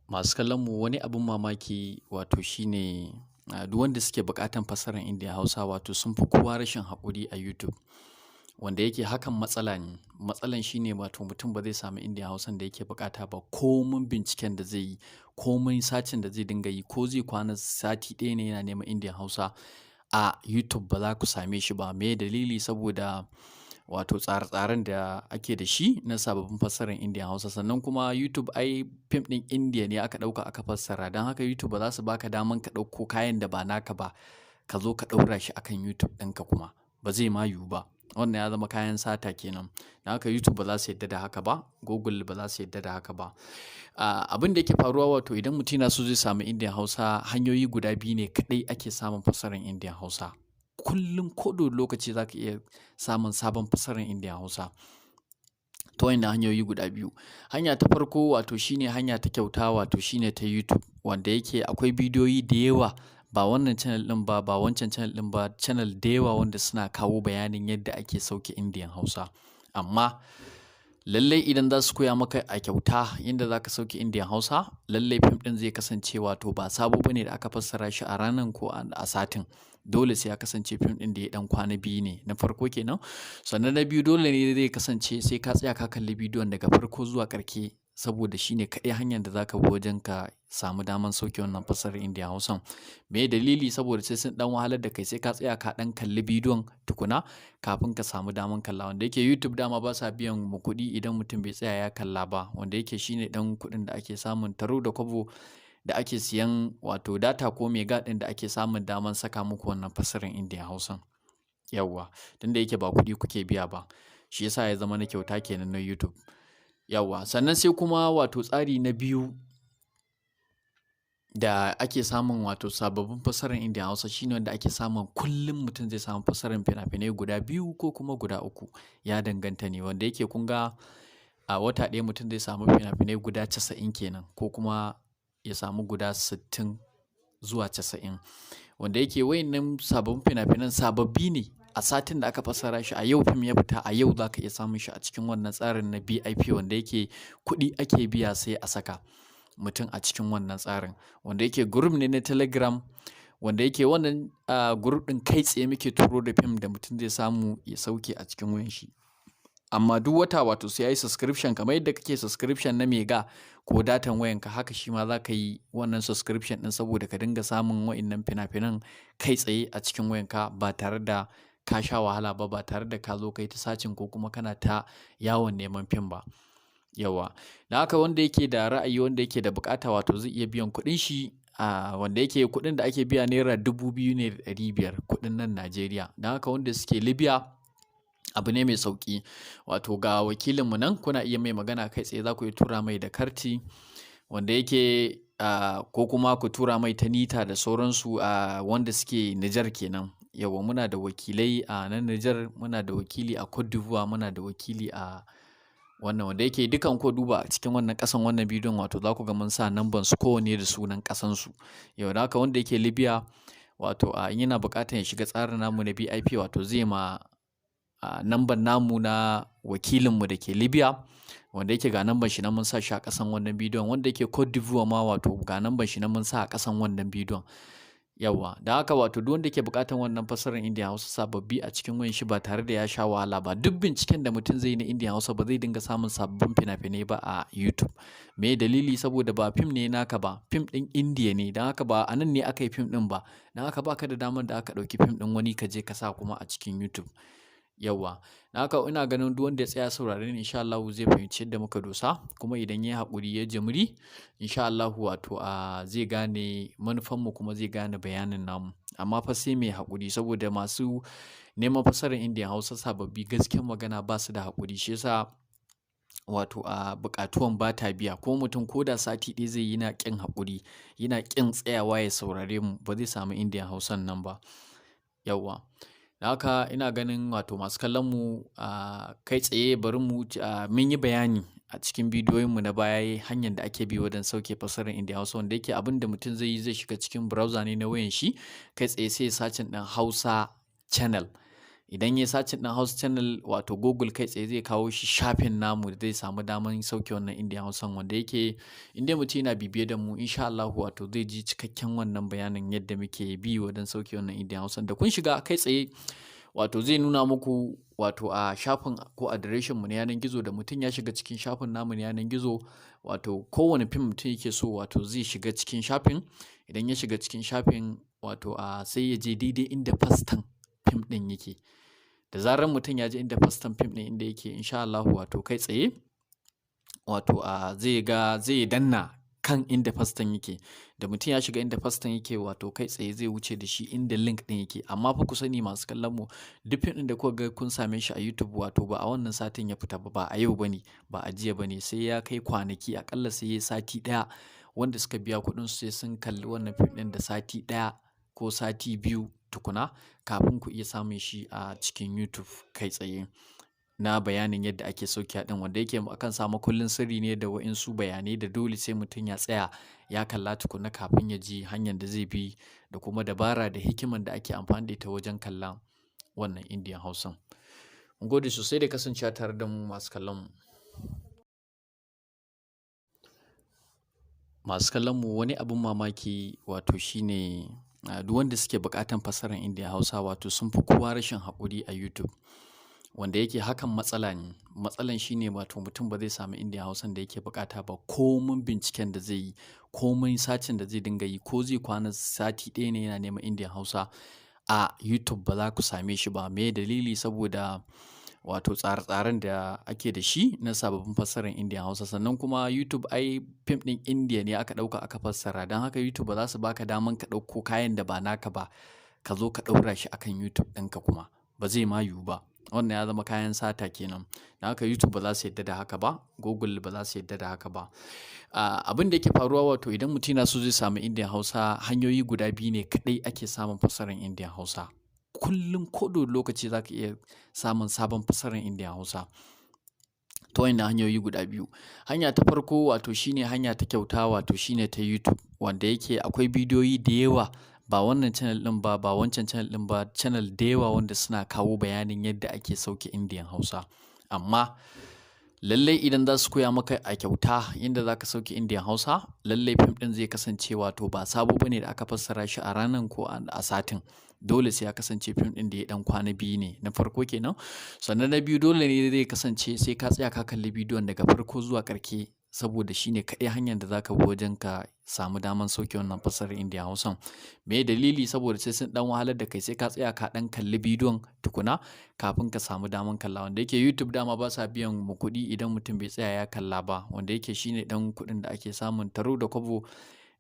Masu kallon mu, wani abin mamaki wato shine duk wanda suke buƙatan fassarar Indian Hausa, wato sun fi kowa rashin haƙuri a YouTube. Wanda yake hakan matsala ne. Matsalan shine wato mutum ba zai samu Indian Hausan da yake buƙata ba, komin binciken da zai yi, komin searching da zai dinga yi, ko zai kwana sati ɗaya ne yana neman Indian Hausa a YouTube, ba za ku same shi ba. Me dalili? Saboda wato tsare-tsaren da ake da shi na sababbin fassarar Indian Hausa. Sannan kuma YouTube ai fim ɗin Indiya ne aka ɗauka aka fassara. Don haka YouTube ba za su baka daman ka ɗauko kayan da ba naka ba ka zo ka ɗaura shi akan YouTube ɗinka kuma. Ba zai ma yiwu ba. Wannan ya zama kayan sata kenan. Don haka YouTube ba za su yarda da haka ba, Google ba za su yarda da haka ba. Abin da yake faruwa, wato idan mutum yana so zai samu Indian Hausa, hanyoyi guda biyu ne kaɗai ake samun fassarar Indian Hausa. Kullum ko da lokaci za ka iya samun sabon fassarar Indian Hausa ta wayannan hanyoyi guda biyu. Hanya ta farko wato shine hanya ta kyauta, wato shine ta YouTube, wanda yake akwai bidiyoyi da yawa, ba wannan channel ɗin ba, ba wancan channel ɗin ba, channel da yawa wanda suna kawo bayanin yadda ake sauke Indian Hausa. Amma lallai idan za su koya maka a kyauta yadda za ka sauke Indian Hausa, lallai fim ɗin zai kasance wato ba sabo bane da aka fassara shi a ranan ko a satin. Dole sai ya kasance fim ɗin da ya ɗan kwana biyu ne, na farko kenan. Sannan na biyu, dole ne zai kasance sai ka tsaya ka kalli bidiyon daga farko zuwa ƙarshe, saboda shine kaɗai hanyar da za ka bi wajen ka samu daman sauke wannan fassarar Indian Hausan. Me dalili? Saboda sai sun ɗan wahalar da kai, sai ka tsaya ka ɗan kalli bidiyon tukuna kafin ka samu daman kalla. Wanda yake YouTube dama ba sa biyan mu kuɗi idan mutum bai tsaya ya kalla ba, wanda yake shine ɗan kuɗin da ake samun taro da kwabo da ake siyan wato data ko mega ɗin da ake samun daman saka muku wannan fassarar Indian Hausan. Yawwa, tunda yake ba kuɗi kuke biya ba, shi yasa ya zama na kyauta kenan na YouTube. Yawwa, sannan sai kuma wato tsari na biyu da ake samun wato sababbin fassarar Indian Hausa shine wanda ake samun kullum mutum zai samu fassarar fina-finai guda biyu ko kuma guda uku, ya danganta ne. Wanda yake kun ga a wata ɗaya mutum zai samu fina-finai guda 90 kenan, ko kuma ya samu guda 60 zuwa 90. Wanda yake wayannan sababbin fina-finan sababbi ne a satin da aka fassara shi. A yau fim ya fita, a yau za ka iya samun shi a cikin wannan tsarin na VIP, wanda yake kuɗi ake biya sai a saka mutum a cikin wannan tsarin. Wanda yake group ne na Telegram, wanda yake wannan group ɗin kai tsaye muke turo da fim da mutum zai samu ya sauke a cikin wayan shi. Amma duk wata wato sai ya yi subscription, kamar yadda kake subscription na mega ko datan wayanka, haka shi ma za ka yi wannan subscription ɗin saboda ka dinga samun wa'innan fina-finan kai tsaye a cikin wayanka ba tare da ka sha wahala ba, ba tare da ka zo kai ta searching ko kuma kana ta yawon neman fim ba. Yawwa, don haka wanda yake da ra'ayi, wanda yake da buƙata, wato zai iya biyan kuɗin shi, a wanda yake kuɗin da ake biya ₦2,500, kuɗin nan Najeriya. Don haka wanda suke Libya, abu ne mai sauƙi. Wato ga wakilinmu nan, kuna iya mai magana kai tsaye, za ku iya tura mai da karti wanda yake ko kuma ku tura mai ta NITA da sauransu, wanda suke Nijar kenan. Yawwa, muna da wakilai a nan Nijar, muna da wakili a Cote d'Ivoire, muna da wakili a wannan, wanda yake dukan ku duba a cikin wannan ƙasan wannan bidiyon, wato za ku ga mun sa namban su kowanne da sunan ƙasansu. Yau, da haka wanda yake Libya, wato a in yana buƙatar ya shiga tsarin namu na VIP, wato zai ma namban namu na wakilinmu da ke Libya, wanda yake ga namban shi na mun sa shi a ƙasan wannan bidiyon, wanda yake Cote d'Ivoire ma wato ga namban shi na mun sa a ƙasan wannan bidiyon. Yawwa, da haka wato duk wanda yake buƙatar wannan fassarar Indian Hausa sababbi a cikin wayan shi ba tare da ya sha wahala ba, duk binciken da mutum zai yi na Indian Hausa ba zai dinga samun sababbin fina-finai ba a YouTube. Me dalili? Saboda ba fim ne naka ba, fim ɗin Indiya ne, don haka ba a nan ne aka yi fim ɗin ba, don haka baka da damar da aka ɗauki fim ɗin wani ka je ka sa kuma a cikin YouTube. Yawwa, don haka ina ganin duk wanda ya tsaya saurare ni insha Allahu zai fahimci yadda muka dosa, kuma idan ya yi haƙuri ya jimri insha Allahu wato a zai gane manufanmu kuma zai gane bayanin namu. Amma fa sai mai haƙuri, saboda masu neman fassarar Indian Hausa sababbi gaskiyar magana ba su da haƙuri, shi yasa wato a buƙatuwan ba ta biya. Ko mutum ko da sati ɗaya zai yi yana ƙin haƙuri, yana ƙin tsayawa ya saurare mu, ba zai samu Indian Hausan nan ba. Yawwa. Da haka ina ganin wato masu kallon mu kai tsaye bari mu mun yi bayani a cikin bidiyoyin mu na baya hanyar da ake bi wajen sauke fassarar Indian Hausa, wanda yake abin da mutum zai yi zai shiga cikin browser ne na wayan shi kai tsaye sai ya sacin ɗin Hausa channel. Idan ya sacin ɗin Hausa channel wato Google kai tsaye zai kawo shi shafin namu da zai samu daman sauke wannan Indian Hausan, wanda yake in dai mutum yana bibiye da mu insha Allahu wato zai ji cikakken wannan bayanin yadda muke bi wajen sauke wannan Indian Hausan. Da kun shiga kai tsaye wato zai nuna muku wato a shafin ko adireshin mu na yanar gizo. Da mutum ya shiga cikin shafin namu na yanar gizo wato kowane fim mutum yake so wato zai shiga cikin shafin. Idan ya shiga cikin shafin wato a sai ya je daidai inda fastan fim ɗin yake. Da zarar mutum ya je inda fastan fim ɗin inda yake insha Allahu wato kai tsaye wato a zai ga zai danna kan inda fastan yake. Da mutum ya shiga inda fastan yake wato kai tsaye zai wuce da shi inda link ɗin yake. Amma fa ku sani masu kallon mu, duk fim ɗin da kuka ga kun same shi a YouTube wato ba a wannan satin ya fita ba, ba a yau bane, ba a jiya bane, sai ya kai kwanaki aƙalla sai ya sati ɗaya. Wanda suka biya kuɗin su sai sun kalli wannan fim ɗin da sati ɗaya ko sati biyu tukuna kafin ku iya samun shi a cikin YouTube kai tsaye. Na bayanin yadda ake sauke ɗin, wanda yake akan samu kullun sirri ne da wa'insu bayanai da dole sai mutum ya tsaya ya kalla tukuna kafin ya ji hanyar da zai bi da kuma dabara da hikiman da ake amfani da ita wajen kallon wannan Indian Hausan. Mun gode sosai da kasancewa tare da mu masu kallon mu. Masu kallon mu, wani abin mamaki wato shine duk wanda suke buƙatan fassarar Indian Hausa wato sun fi kowa rashin haƙuri a YouTube. Wanda yake hakan matsala ne. Matsalan shine wato mutum ba zai samu Indian Hausan da yake buƙata ba, komin binciken da zai yi, komin sacin da zai dinga yi, ko zai kwana sati ɗaya ne yana neman Indian Hausa a YouTube ba za ku same shi ba. Me dalili? Saboda wato tsare-tsaren da ake da shi na sababbin fassarar Indian Hausa. Sannan kuma YouTube ai fim ɗin Indiya ne aka ɗauka aka fassara, don haka YouTube ba za su baka daman ka ɗauko kayan da ba naka ba ka zo ka ɗaura shi akan YouTube ɗinka kuma ba zai ma yiwu ba. Wannan ya zama kayan sata kenan. Don haka YouTube ba za su yadda da haka ba, Google ba za su yadda da haka ba. Abin da yake faruwa wato idan mutum yana so zai samu Indian Hausa, hanyoyi guda biyu ne kaɗai ake samun fassarar Indian Hausa. Kullum ko da lokaci za ka iya samun sabon fassarar Indian Hausa ta wannan hanyoyi guda biyu. Hanya ta farko wato shine hanya ta kyauta, wato shine ta YouTube, wanda yake akwai bidiyoyi da yawa, ba wannan channel ɗin ba, ba wancan channel ɗin ba, channel da yawa wanda suna kawo bayanin yadda ake sauke Indian Hausa. Amma lallai idan za su koya maka a kyauta yadda za ka sauke Indian Hausa, lallai fim ɗin zai kasance wato ba sabo bane da aka fassara shi a ranan ko a satin. Dole sai ya kasance fim ɗin da ya ɗan kwana biyu ne na farko kenan. Sannan na biyu dole ne zai kasance sai ka tsaya ka kalli bidiyon daga farko zuwa ƙarshe, saboda shine kaɗai hanyar da za ka bi wajen ka samu daman sauke wannan fassarar Indian Hausan. Me dalili? Saboda sai sun ɗan wahalar da kai, sai ka tsaya ka ɗan kalli bidiyon tukuna kafin ka samu daman kalla. Wanda yake YouTube dama ba sa biyan mu kuɗi idan mutum bai tsaya ya kalla ba, wanda yake shine ɗan kuɗin da ake samun taro da kwabo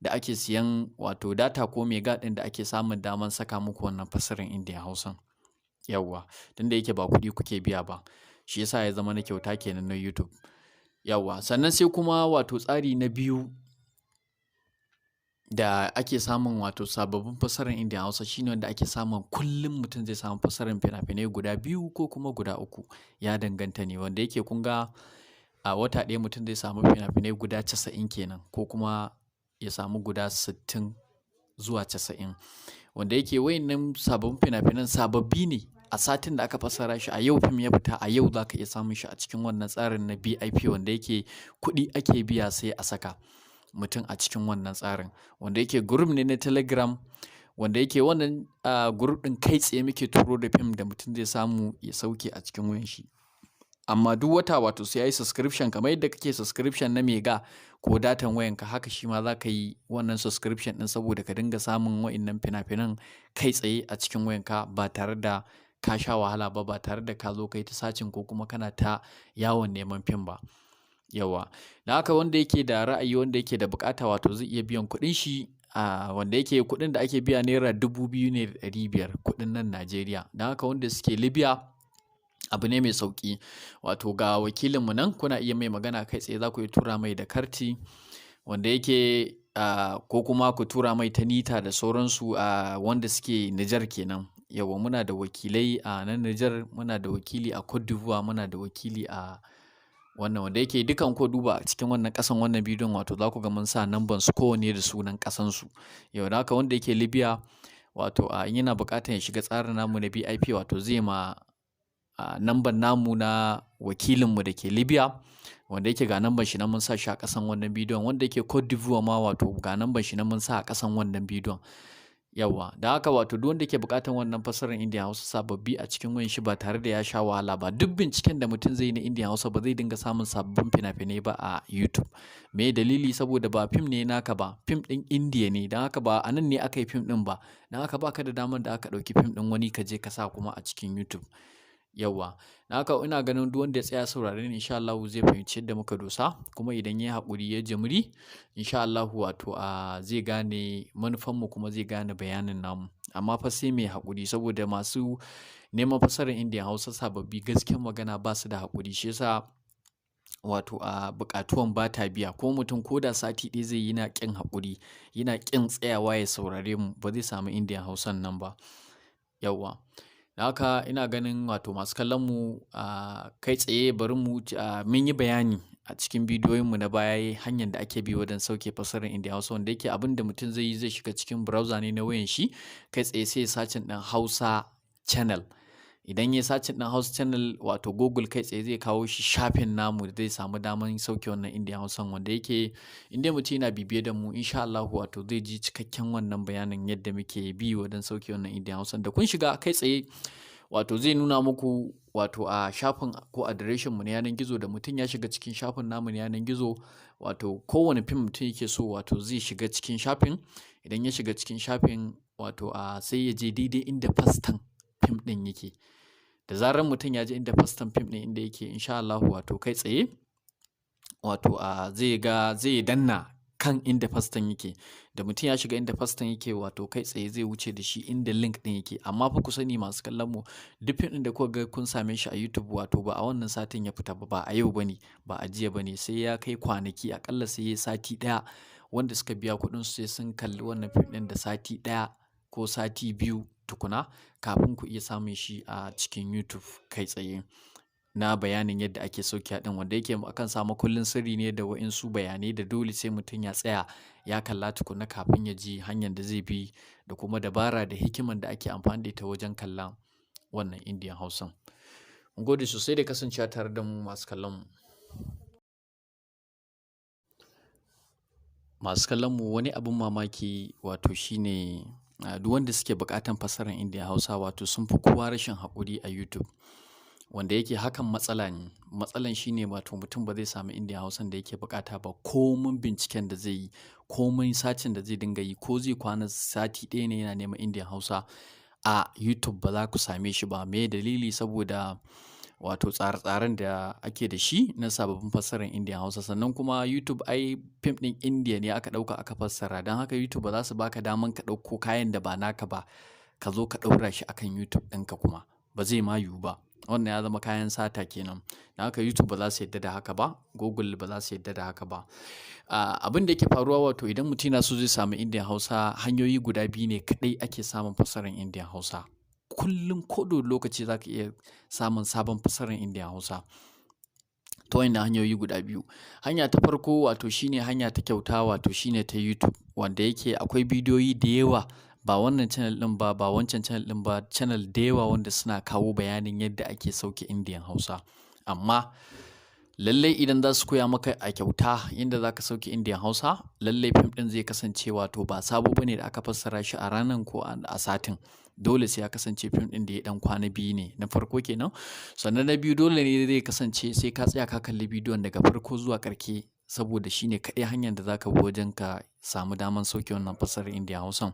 da ake siyan wato data ko mega ɗin da ake samun daman saka muku wannan fassarar Indian Hausan. Yawwa, tunda yake ba kuɗi kuke biya ba, shi yasa ya zama na kyauta kenan na YouTube. Yawwa, sannan sai kuma wato tsari na biyu da ake samun wato sababbin fassarar Indian Hausa shine wanda ake samun kullum mutum zai samu fassarar fina-finai guda biyu ko kuma guda uku, ya danganta ne. Wanda yake kun ga a wata ɗaya mutum zai samu fina-finai guda 90 kenan, ko kuma ya samu guda 60 zuwa 90. Wanda yake wayannan sababbin fina-finan sababbi ne a satin da aka fassara shi, a yau fim ya fita, a yau za ka iya samun shi a cikin wannan tsarin na BIP, wanda yake kuɗi ake biya sai a saka mutum a cikin wannan tsarin, wanda yake group ne na Telegram, wanda yake wannan group ɗin kai tsaye muke turo da fim da mutum zai samu ya sauke a cikin wayan shi. Amma duk wata wato sai yayi subscription, kamar yadda kake subscription na mega ko datan wayanka, haka shi ma za ka yi wannan subscription ɗin saboda ka dinga samun wa'innan fina-finan kai tsaye a cikin wayanka ba tare da ka sha wahala ba, ba tare da ka zo kai ta sacin ko kuma kana ta yawon neman fim ba. Yawa, da haka wanda yake da ra'ayi, wanda yake da bukata, wato zai iya biyan kuɗin shi, wanda yake kuɗin da ake biya naira 2,500 kuɗin nan Najeriya. Don haka wanda suke Libya abu ne mai sauƙi, wato ga wakilinmu nan, kuna iya mai magana kai tsaye, za ku iya tura mai da karti wanda yake ko kuma ku tura mai ta nita da sauransu, wanda suke Nijar kenan. Yawa, muna da wakilai a nan Nijar, muna da wakili a Cote d'Ivoire, muna da wakili a wannan, wanda yake dukan ko duba a cikin wannan ƙasan wannan bidiyon, wato za ku ga mun sa namban su kowanne da sunan ƙasan su. Yau da haka wanda yake Libya, wato in yana buƙatar ya shiga tsarin namu na BIP, wato zai ma namban namu na wakilinmu da ke Libya, wanda yake ga namban shi na mun sa shi a ƙasan wannan bidiyon. Wanda yake Cote d'Ivoire ma, wato ga namban shi na mun sa a ƙasan wannan bidiyon. Yawa, da haka wato duk wanda ke buƙatar wannan fassarar Indian Hausa sababbi a cikin wayan shi ba tare da ya sha wahala ba, duk binciken da mutum zai yi na Indian Hausa ba zai dinga samun sababbin fina-finai ba a YouTube. Me dalili? Saboda ba fim ne naka ba, fim ɗin Indiya ne, don haka ba a nan ne aka yi fim ɗin ba, don haka baka da damar da aka ɗauki fim ɗin wani ka je ka sa kuma a cikin YouTube. Yawa, da haka ina ganin duk wanda ya tsaya saurare ni insha Allah zai fahimci yadda muka dosa, kuma idan ya haƙuri ya jimri insha Allah wato zai gane manufanmu kuma zai gane bayanin namu. Amma fa sai mai haƙuri, saboda masu neman fassarar Indian Hausa sababbi gaskiyar magana ba su da haƙuri, shi yasa wato buƙatuwan ba ta biya. Ko mutum ko da sati ɗaya zai yi yana ƙin haƙuri, yana ƙin tsayawa ya saurare mu, ba zai samu Indian Hausan nan ba. Yawa, da haka ina ganin wato masu kallon mu, kai tsaye bari mu mun yi bayani a cikin bidiyoyinmu na baya hanyar da ake bi wajen sauke fassarar Indian Hausa, wanda yake abin da mutum zai yi, zai shiga cikin browser ne na wayan shi kai tsaye sai ya sacin ɗin Hausa channel. Idan ya sacin ɗin Hausa channel, wato Google kai tsaye zai kawo shi shafin namu da zai samu daman sauke wannan Indian Hausan, wanda yake inda mutum yana bibiye da mu insha Allah wato zai ji cikakken wannan bayanin yadda muke bi wajen sauke wannan Indian Hausan. Da kun shiga kai tsaye wato zai nuna muku wato a shafin ko adireshin mu na yanar gizo. Da mutum ya shiga cikin shafin namu na yanar gizo, wato kowane fim mutum yake so wato zai shiga cikin shafin. Idan ya shiga cikin shafin, wato sai ya je daidai inda fastan fim ɗin yake. Da zarar mutum ya je inda fastan fim ɗin inda yake, insha Allah wato kai tsaye wato zai ga zai danna kan inda fastan yake. Da mutum ya shiga inda fastan yake, wato kai tsaye zai wuce da shi inda link ɗin yake. Amma fa ku sani masu kallon mu, duk fim ɗin da kuka ga kun same shi a YouTube, wato ba a wannan satin ya fita ba, ba a yau bane, ba a jiya bane, sai ya kai kwanaki akalla sai ya sati ɗaya. Wanda suka biya kuɗin su sai sun kalli wannan fim ɗin da sati ɗaya ko sati biyu tukuna kafin ku iya samun shi a cikin YouTube kai tsaye. Na bayanin yadda ake sauke ɗin, wanda yake akan samu kullun sirri ne da wa'insu bayanai da dole sai mutum ya tsaya ya kalla tukuna kafin ya ji hanyar da zai bi da kuma dabara da hikiman da ake amfani da ita wajen kallon wannan Indian Hausan. Mun gode sosai da kasancewa tare da mu masu kallon mu. Masu kallon mu, wani abin mamaki wato shine duk wanda suke buƙatan fassarar Indian Hausa wato sun fi kowa rashin haƙuri a YouTube. Wanda yake hakan matsala ne. Matsalan shine wato mutum ba zai samu Indian Hausan da yake buƙata ba, komin binciken da zai yi, komin sacin da zai dinga yi, ko zai kwana sati ɗaya ne yana neman Indian Hausa a YouTube ba za ku same shi ba. Me dalili? Saboda wato tsare-tsaren da ake da shi na sababbin fassarar Indian Hausa. Sannan kuma YouTube ai fim ɗin Indiya ne aka ɗauka aka fassara, don haka YouTube ba za su baka daman ka ɗauko kayan da ba naka ba ka zo ka ɗaura shi akan YouTube ɗinka, kuma ba zai ma yiwu ba. Wannan ya zama kayan sata kenan. Don haka YouTube ba za su yadda da haka ba, Google ba za su yadda da haka ba. Abin da yake faruwa wato idan mutum yana so zai samu Indian Hausa, hanyoyi guda biyu ne kaɗai ake samun fassarar Indian Hausa. Kullum ko da lokaci za ka iya samun sabon fassarar Indian Hausa ta wannan hanyoyi guda biyu. Hanya ta farko wato shine hanya ta kyauta, wato shine ta YouTube, wanda yake akwai bidiyoyi da yawa Ba wannan channel ɗin ba, ba wancan channel ɗin ba, channel da yawa wanda suna kawo bayanin yadda ake sauke Indian Hausa. Amma lallai idan za su koya maka a kyauta yadda za ka sauke Indian Hausa, lallai fim ɗin zai kasance wato ba sabo bane da aka fassara shi a ranan ko a satin. Dole sai ya kasance fim ɗin da ya ɗan kwana biyu ne na farko kenan. Sannan na biyu, dole ne zai kasance sai ka tsaya ka kalli bidiyon daga farko zuwa ƙarshe, saboda shine kaɗai hanyar da zaka bi wajen ka samu daman sauke wannan fassarar Indian Hausan.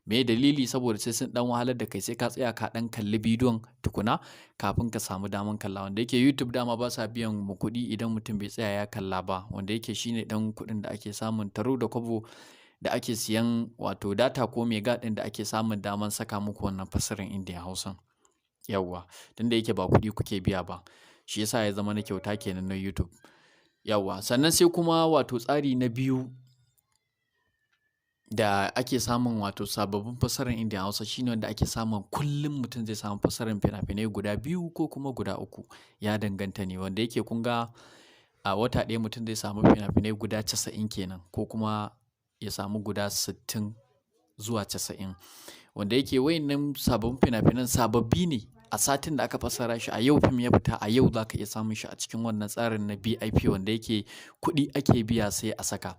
Me dalili? Saboda sai sun ɗan wahalar da kai, sai ka tsaya ka ɗan kalli bidiyon tukuna kafin ka samu daman kalla. Wanda yake YouTube dama ba sa biyan mu kuɗi idan mutum bai tsaya ya kalla ba, wanda yake shine ɗan kuɗin da ake samun taro da kwabo da ake siyan wato data ko mega ɗin da ake samun daman saka muku wannan fassarar Indian Hausan. Yawwa, tunda yake ba kuɗi kuke biya ba, shi yasa ya zama na kyauta kenan na YouTube. Yawwa, sannan sai kuma wato tsari na biyu da ake samun wato sababbin fassarar Indian Hausa shine wanda ake samun kullum mutum zai samu fassarar fina-finai guda 2 ko kuma guda 3, ya danganta ne. Wanda yake kun ga a wata ɗaya mutum zai samu fina-finai guda 90 kenan, ko kuma ya samu guda 60 zuwa 90. Wanda yake wayannan sababbin fina-finan sababbi ne a satin da aka fassara shi, a yau fim ya fita, a yau za ka iya samun shi a cikin wannan tsarin na BIP, wanda yake kuɗi ake biya sai a saka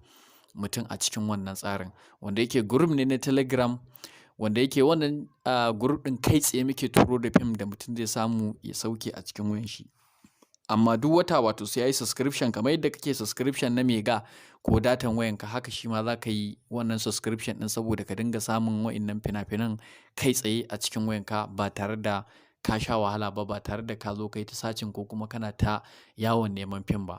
mutum a cikin wannan tsarin. Wanda yake group ne na Telegram, wanda yake wannan group ɗin kai tsaye muke turo da fim da mutum zai samu ya sauke a cikin wayan shi. Amma duk wata wato sai yayi subscription, kamar yadda kake subscription na mega ko datan wayanka, haka shi ma za ka yi wannan subscription ɗin saboda ka dinga samun wa'innan fina-finan kai tsaye a cikin wayanka ba tare da ka sha wahala ba, ba tare da ka zo kai ta sacin ko kuma kana ta yawon neman fim ba.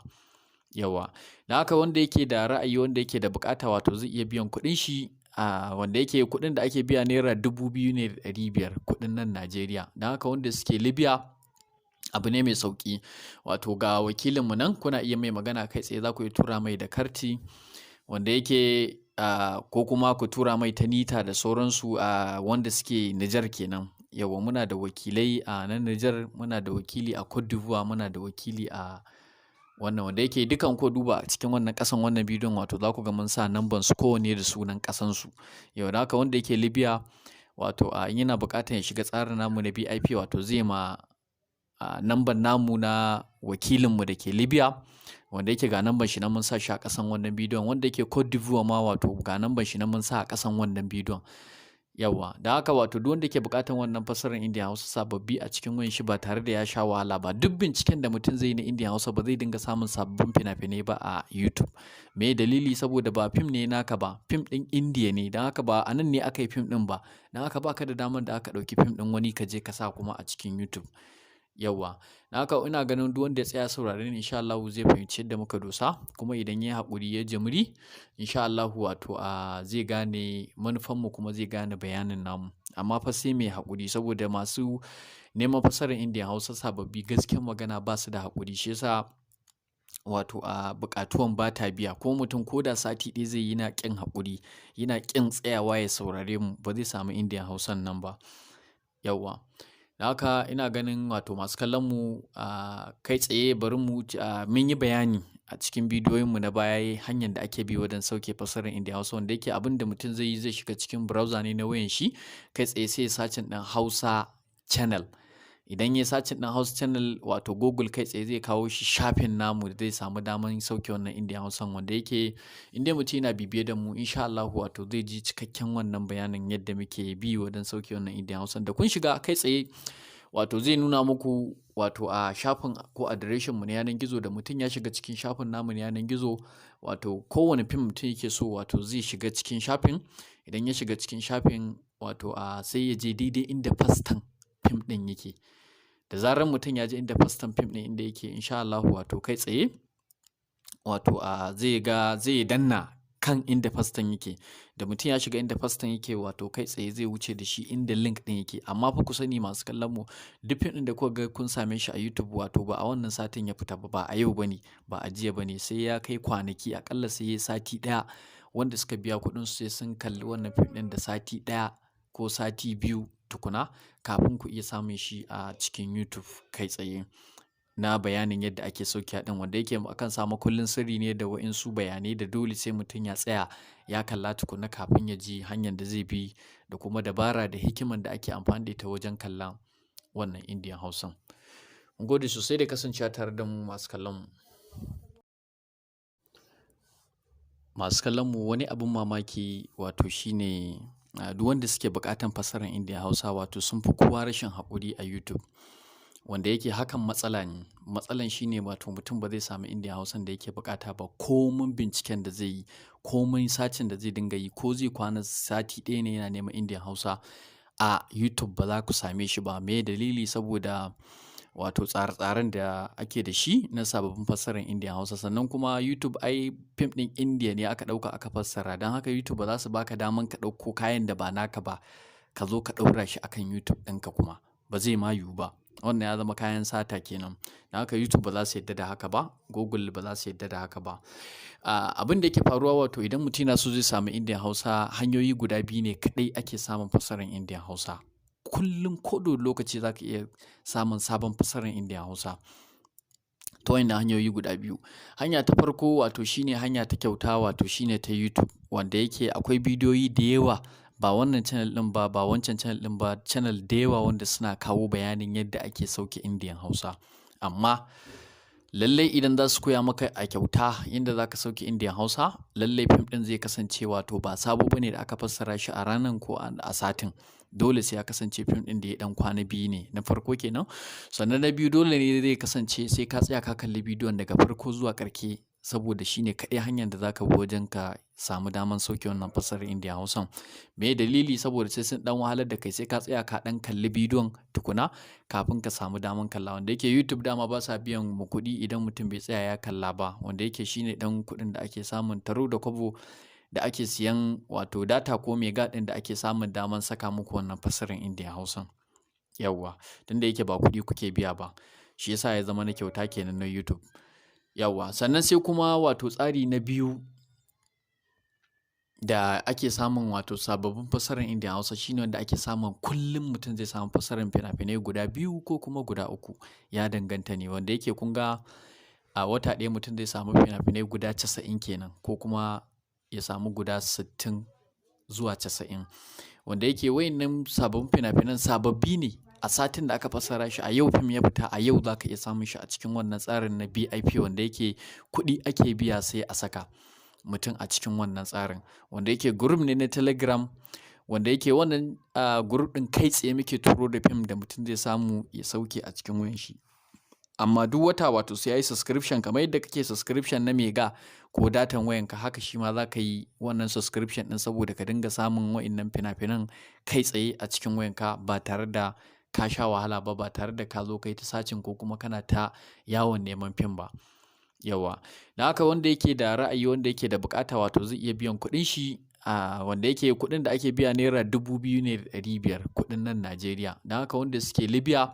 Yawa, da haka wanda yake da ra'ayi, wanda yake da bukata, wato zai iya biyan kuɗin shi, a wanda yake kuɗin da ake biya naira 2,500 kuɗin nan Najeriya. Don haka wanda suke Libya, abu ne mai sauƙi, wato ga wakilinmu nan, kuna iya mai magana kai tsaye, za ku iya tura mai da karti wanda yake ko kuma ku tura mai ta nita da sauransu, wanda suke Nijar kenan. Yawa, muna da wakilai a nan Nijar, muna da wakili a Cote d'Ivoire, muna da wakili a wannan, wanda yake dukan ko duba a cikin wannan ƙasan wannan bidiyon, wato za ku ga mun sa namban su kowanne da sunan ƙasan su. Yau da haka wanda yake Libya, wato a in yana buƙatar ya shiga tsarin namu na BIP, wato zai ma namban namu na wakilinmu da ke Libya, wanda yake ga namban shi nan mun sa shi a ƙasan wannan bidiyon. Wanda yake Cote d'Ivoire ma, wato ga namban shi nan mun sa a ƙasan wannan bidiyon. Yawa, da haka wato duk wanda ke buƙatar wannan fassarar Indian Hausa sababbi a cikin wayan shi ba tare da ya sha wahala ba, duk binciken da mutum zai yi na Indian Hausa ba zai dinga samun sababbin fina-finai ba a YouTube. Me dalili? Saboda ba fim ne naka ba, fim ɗin Indiya ne. Don haka ba a nan ne aka yi fim ɗin ba, don haka baka da damar da aka ɗauki fim ɗin wani ka je ka sa kuma a cikin YouTube. Yawa, na haka ina ganin duk wanda ya tsaya saurare ni, insha Allah zai fahimci yadda muka dosa, kuma idan ya haƙuri ya jimri, insha Allah wato a zai gane manufanmu kuma zai gane bayanin namu. Amma fa sai mai haƙuri, saboda masu neman fassarar Indian Hausa sababbi, gaskiyar magana, ba su da haƙuri. Shi yasa wato a buƙatuwan ba ta biya. Ko mutum ko da sati ɗaya zai yi yana ƙin haƙuri, yana ƙin tsayawa ya saurare mu, ba zai samu Indian Hausan nan ba. Yawa, da haka ina ganin wato masu kallon mu, a kai tsaye bari mu mun yi bayani a cikin bidiyoyinmu na baya hanyar da ake bi wajen sauke fassarar Indian Hausa, wanda yake abin da mutum zai yi, zai shiga cikin browser ne na wayan shi kai tsaye, sai ya searching ɗin Hausa channel. Idan ya searching ɗin Hausa channel, wato Google kai tsaye zai kawo shi shafin namu da zai samu daman sauke wannan Indian Hausan. Wanda yake in dai mutum yana bibiye da mu, insha Allah wato zai ji cikakken wannan bayanin yadda muke bi wajen sauke wannan Indian Hausan. Da kun shiga kai tsaye, wato zai nuna muku wato a shafin ko adireshin mu na yanar gizo. Da mutum ya shiga cikin shafin namu na yanar gizo, wato kowane fim mutum yake so, wato zai shiga cikin shafin. Idan ya shiga cikin shafin, wato a sai ya je daidai inda fastan fim ɗin yake. Da zarar mutum ya je inda fastan fim ɗin inda yake, insha Allah wato kai tsaye wato a zai ga zai danna kan inda fastan yake. Da mutum ya shiga inda fastan yake, wato kai tsaye zai wuce da shi inda link ɗin yake. Amma fa ku sani, masu kallon mu, duk fim ɗin da kuka ga kun same shi a YouTube, wato ba a wannan satin ya fita ba, ba a yau bane, ba a jiya bane, sai ya kai kwanaki, akalla sai ya sati ɗaya. Wanda suka biya kuɗin su sai sun kalli wannan fim ɗin da sati ɗaya ko sati 2 tukuna kafin ku iya samun shi a cikin YouTube kai tsaye. Na na bayanin yadda ake sauke ɗin, wanda yake akan samu kullun sirri ne da wa'insu bayanai da dole sai mutum ya tsaya ya kalla tukuna kafin ya ji hanyar da zai bi da kuma dabara da hikiman da ake amfani da ita wajen kallon wannan Indian Hausan. Mun gode sosai da kasancewa tare da mu masu kallon mu. Masu kallon mu, wani abin mamaki wato shine duk wanda suke buƙatan fassarar Indian Hausa wato sun fi kowa rashin haƙuri a YouTube. Wanda yake hakan matsala ne. Matsalan shine wato mutum ba zai samu Indian Hausan da yake buƙata ba, komin binciken da zai yi, komin sacin da zai dinga yi, ko zai kwana sati ɗaya ne yana neman Indian Hausa a YouTube ba za ku same shi ba. Me dalili? Saboda wato tsare-tsaren da ake da shi na sababbin fassarar Indian Hausa. Sannan kuma YouTube ai fim ɗin Indiya ne aka ɗauka aka fassara. Don haka YouTube ba za su baka daman ka ɗauko kayan da ba naka ba ka zo ka ɗaura shi akan YouTube ɗinka kuma. Ba zai ma yiwu ba. Wannan ya zama kayan sata kenan. Don haka YouTube ba za su yarda da haka ba, Google ba za su yarda da haka ba. Abin da yake faruwa wato idan mutum yana so zai samu Indian Hausa, hanyoyi guda biyu ne kaɗai ake samun fassarar Indian Hausa. Kullum ko da lokaci za ka iya samun sabon fassarar Indian Hausa ta wayannan hanyoyi guda biyu. Hanya ta farko wato shine hanya ta kyauta, wato shine ta YouTube, wanda yake akwai bidiyoyi da yawa, ba wannan channel ɗin ba, ba wancan channel ɗin ba, channel da yawa wanda suna kawo bayanin yadda ake sauke Indian Hausa. Amma lallai idan za su koya maka a kyauta yadda za ka sauke Indian Hausa, lallai fim ɗin zai kasance wato ba sabo bane da aka fassara shi a ranan ko a satin. Dole sai ya kasance fim ɗin da ya ɗan kwana biyu ne na farko kenan. Sannan na biyu, dole ne zai kasance sai ka tsaya ka kalli bidiyon daga farko zuwa ƙarshe, saboda shine kaɗai hanyar da zaka bi wajen ka samu daman sauke wannan fassarar Indian Hausan. Me dalili? Saboda sai sun ɗan wahalar da kai, sai ka tsaya ka ɗan kalli bidiyon tukuna kafin ka samu daman kalla. Wanda yake YouTube dama ba sa biyan mu kuɗi idan mutum bai tsaya ya kalla ba, wanda yake shine ɗan kuɗin da ake samun taro da kwabo da ake siyan wato data ko mega ɗin da ake samun daman saka muku wannan fassarar Indian Hausan. Yawwa, tunda yake ba kuɗi kuke biya ba, shi yasa ya zama na kyauta kenan na YouTube. Yawwa, sannan sai kuma wato tsari na biyu da ake samun wato sababbin fassarar Indian Hausa shine wanda ake samun kullum mutum zai samu fassarar fina-finai guda biyu ko kuma guda uku, ya danganta ne. Wanda yake kun ga a wata ɗaya mutum zai samu fina-finai guda 90 kenan, ko kuma ya samu guda 60 zuwa 90. Wanda yake wayannan sababbin fina-finan sababbi ne a satin da aka fassara shi, a yau fim ya fita, a yau za ka iya samun shi a cikin wannan tsarin na BIP, wanda yake kuɗi ake biya sai a saka mutum a cikin wannan tsarin. Wanda yake group ne na Telegram, wanda yake wannan group ɗin kai tsaye muke turo da fim da mutum zai samu ya sauke a cikin wayan shi. Amma duk wata wato sai yayi subscription, kamar yadda kake subscription na mega ko datan wayanka, haka shi ma za ka yi wannan subscription ɗin saboda ka dinga samun wa'innan fina-finan kai tsaye a cikin wayanka ba tare da ka sha wahala ba, ba tare da ka zo kai ta sacin ko kuma kana ta yawon neman fim ba. Yawa, don haka wanda yake da ra'ayi, wanda yake da bukata wato zai iya biyan kuɗin shi, wanda yake kuɗin da ake biya naira 2,500 kuɗin nan Najeriya. Don haka wanda suke Libya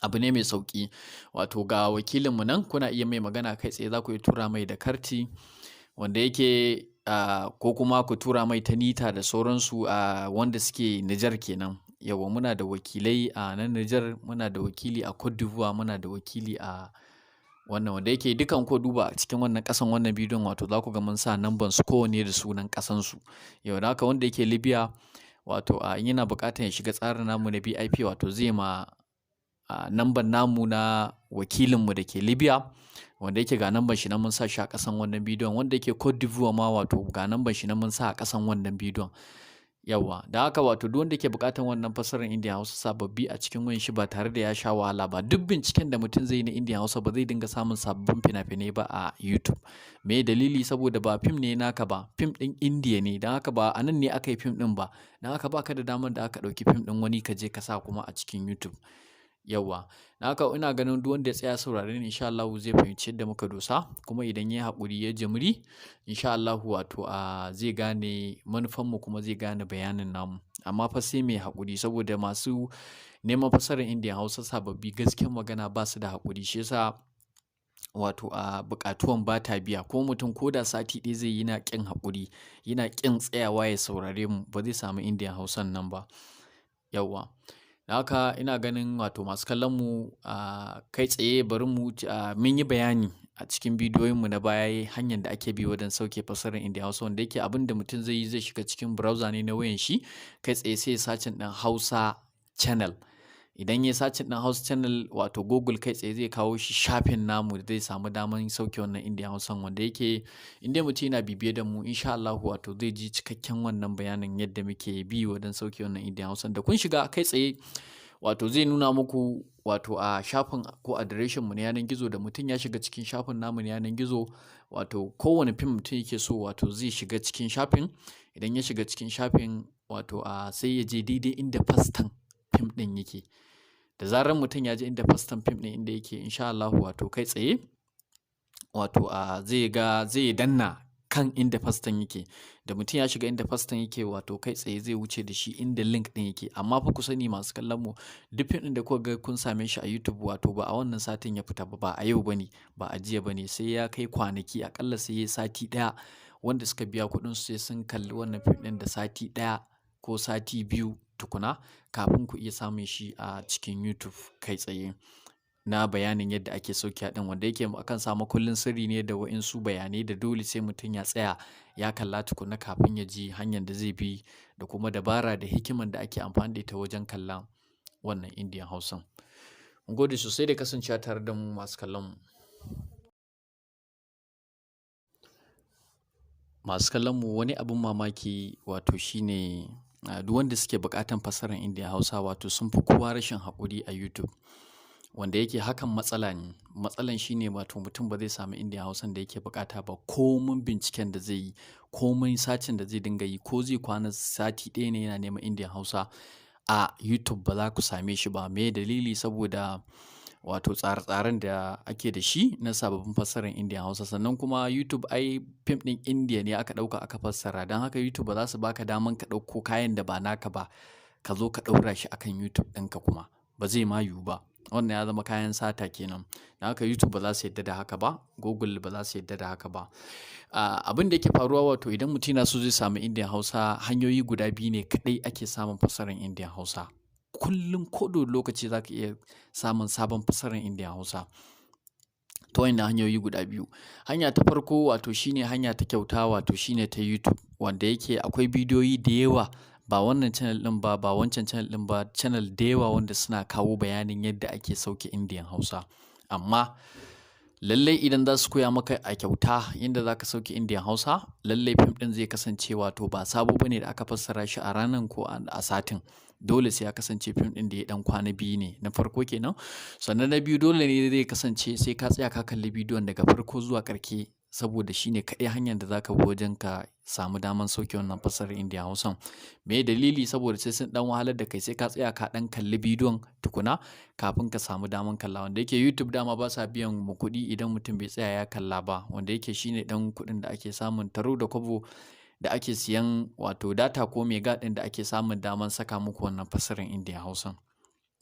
abu ne mai sauƙi, wato ga wakilinmu nan kuna iya mai magana kai tsaye, za ku iya tura mai da karti wanda yake ko kuma ku tura mai ta nita da sauransu, wanda suke Nijar kenan. Yawa, muna da wakilai a nan Nijar, muna da wakili a Cote d'Ivoire, muna da wakili a wannan, wanda yake dukan ko duba a cikin wannan ƙasan wannan bidiyon wato za ku ga mun sa namban su kowanne da sunan ƙasan su. Yau da haka wanda yake Libya wato in yana buƙatar ya shiga tsarin namu na BIP, wato zai ma namban namu na wakilinmu da ke Libya, wanda yake ga namban shi na mun sa shi a ƙasan wannan bidiyon. Wanda yake Cote d'Ivoire ma wato ga namban shi na mun sa a ƙasan wannan bidiyon. Yawwa, da haka wato duk wanda ke buƙatar wannan fassarar Indian Hausa sababbi a cikin wayan shi ba tare da ya sha wahala ba, duk binciken da mutum zai yi na Indian Hausa ba zai dinga samun sababbin fina-finai ba a YouTube. Me dalili? Saboda ba fim ne naka ba, fim ɗin Indiya ne. Don haka ba a nan ne aka yi fim ɗin ba, don haka baka da damar da aka ɗauki fim ɗin wani ka je ka sa kuma a cikin YouTube. Yawwa, don haka ina ganin duk wanda ya tsaya saurare ni insha Allahu zai fahimci yadda muka dosa, kuma idan ya haƙuri ya jimri insha Allahu wato zai gane manufanmu kuma zai gane bayanin namu. Amma fa sai mai haƙuri, saboda masu neman fassarar Indian Hausa sababbi gaskiyar magana ba su da haƙuri, shi yasa wato buƙatuwan ba ta biya. Ko mutum ko da sati ɗaya zai yi yana ƙin haƙuri, yana ƙin tsayawa ya saurare mu, ba zai samu Indian Hausan nan ba. Yawwa. Da haka ina ganin wato masu kallon mu kai tsaye bari mu mun yi bayani a cikin bidiyoyinmu na baya hanyar da ake bi wajen sauke fassarar Indian Hausa, wanda yake abin da mutum zai yi zai shiga cikin browser ne na wayan shi kai tsaye sai searching ɗin Hausa channel. Idan ya searching ɗin Hausa channel wato Google kai tsaye zai kawo shi shafin namu da zai samu daman sauke wannan Indian Hausan, wanda yake in dai mutum yana bibiye da mu insha Allahu wato zai ji cikakken wannan bayanin yadda muke bi wajen sauke wannan Indian Hausan. Da kun shiga kai tsaye wato zai nuna muku wato a shafin ko adireshin mu na yanar gizo. Da mutum ya shiga cikin shafin namu na yanar gizo wato kowane fim mutum yake so wato zai shiga cikin shafin. Idan ya shiga cikin shafin wato sai ya je daidai inda fastan fim ɗin yake. Da zarar mutum ya je inda fastan fim ɗin inda yake insha Allahu wato kai tsaye wato zai ga zai danna kan inda fastan yake. Da mutum ya shiga inda fastan yake wato kai tsaye zai wuce da shi inda link ɗin yake. Amma fa ku sani masu kallon mu, duk fim ɗin da kuka ga kun same shi a YouTube wato ba a wannan satin ya fita ba, ba a yau bane, ba a jiya bane, sai ya kai kwanaki akalla sai ya sati ɗaya. Wanda suka biya kuɗin su sai sun kalli wannan fim ɗin da sati ɗaya ko sati biyu tukuna kafin ku iya samun shi a cikin YouTube kai tsaye. Na bayanin yadda ake sauke ɗin, wanda yake akan samu kullun sirri ne da wa'insu bayanai da dole sai mutum ya tsaya ya kalla tukuna kafin ya ji hanyar da zai bi da kuma dabara da hikiman da ake amfani da ita wajen kallon wannan Indian Hausan. Mun gode sosai da kasancewa tare da mu masu kallon mu. Masu kallon mu, wani abin mamaki wato shine duk wanda suke buƙatan fassarar Indian Hausa wato sun fi kowa rashin haƙuri a YouTube. Wanda yake hakan matsala ne. Matsalan shine wato mutum ba zai samu Indian Hausan da yake buƙata ba, komin binciken da zai yi, komin sacin da zai dinga yi, ko zai kwana sati ɗaya ne yana neman Indian Hausa a YouTube ba za ku same shi ba. Me dalili? Saboda wato tsare-tsaren da ake da shi na sababbin fassarar Indian Hausa. Sannan kuma YouTube ai fim ɗin Indiya ne aka ɗauka aka fassara, don haka YouTube ba za su baka daman ka ɗauko kayan da ba naka ba ka zo ka ɗaura shi akan YouTube ɗinka kuma ba zai ma yiwu ba. Wannan ya zama kayan sata kenan. Don haka YouTube ba za su yadda da haka ba, Google ba za su yadda da haka ba. Abin da yake faruwa wato idan mutum yana so zai samu Indian Hausa, hanyoyi guda biyu ne kaɗai ake samun fassarar Indian Hausa. Kullum ko da lokaci za ka iya samun sabon fassarar Indian Hausa ta wannan hanyoyi guda biyu. Hanya ta farko wato shine hanya ta kyauta, wato shine ta YouTube, wanda yake akwai bidiyoyi da yawa, ba wannan channel ɗin ba, ba wancan channel ɗin ba, channel da yawa wanda suna kawo bayanin yadda ake sauke Indian Hausa. Amma lallai idan za su koya maka a kyauta yadda za ka sauke Indian Hausa, lallai fim ɗin zai kasance wato ba sabo bane da aka fassara shi a ranan ko a satin. Dole sai ya kasance fim ɗin da ya ɗan kwana biyu ne na farko kenan. Sannan na biyu dole ne zai kasance sai ka tsaya ka kalli bidiyon daga farko zuwa ƙarshe, saboda shine kaɗai hanyar da zaka bi wajen ka samu daman sauke wannan fassarar Indian Hausan. Me dalili? Saboda sai sun ɗan wahalar da kai, sai ka tsaya ka ɗan kalli bidiyon tukuna kafin ka samu daman kalla. Wanda yake YouTube dama ba sa biyan mu kuɗi idan mutum bai tsaya ya kalla ba, wanda yake shine ɗan kuɗin da ake samun taro da kwabo da ake siyan wato data ko mega ɗin da ake samun daman saka muku wannan fassarar Indian Hausan.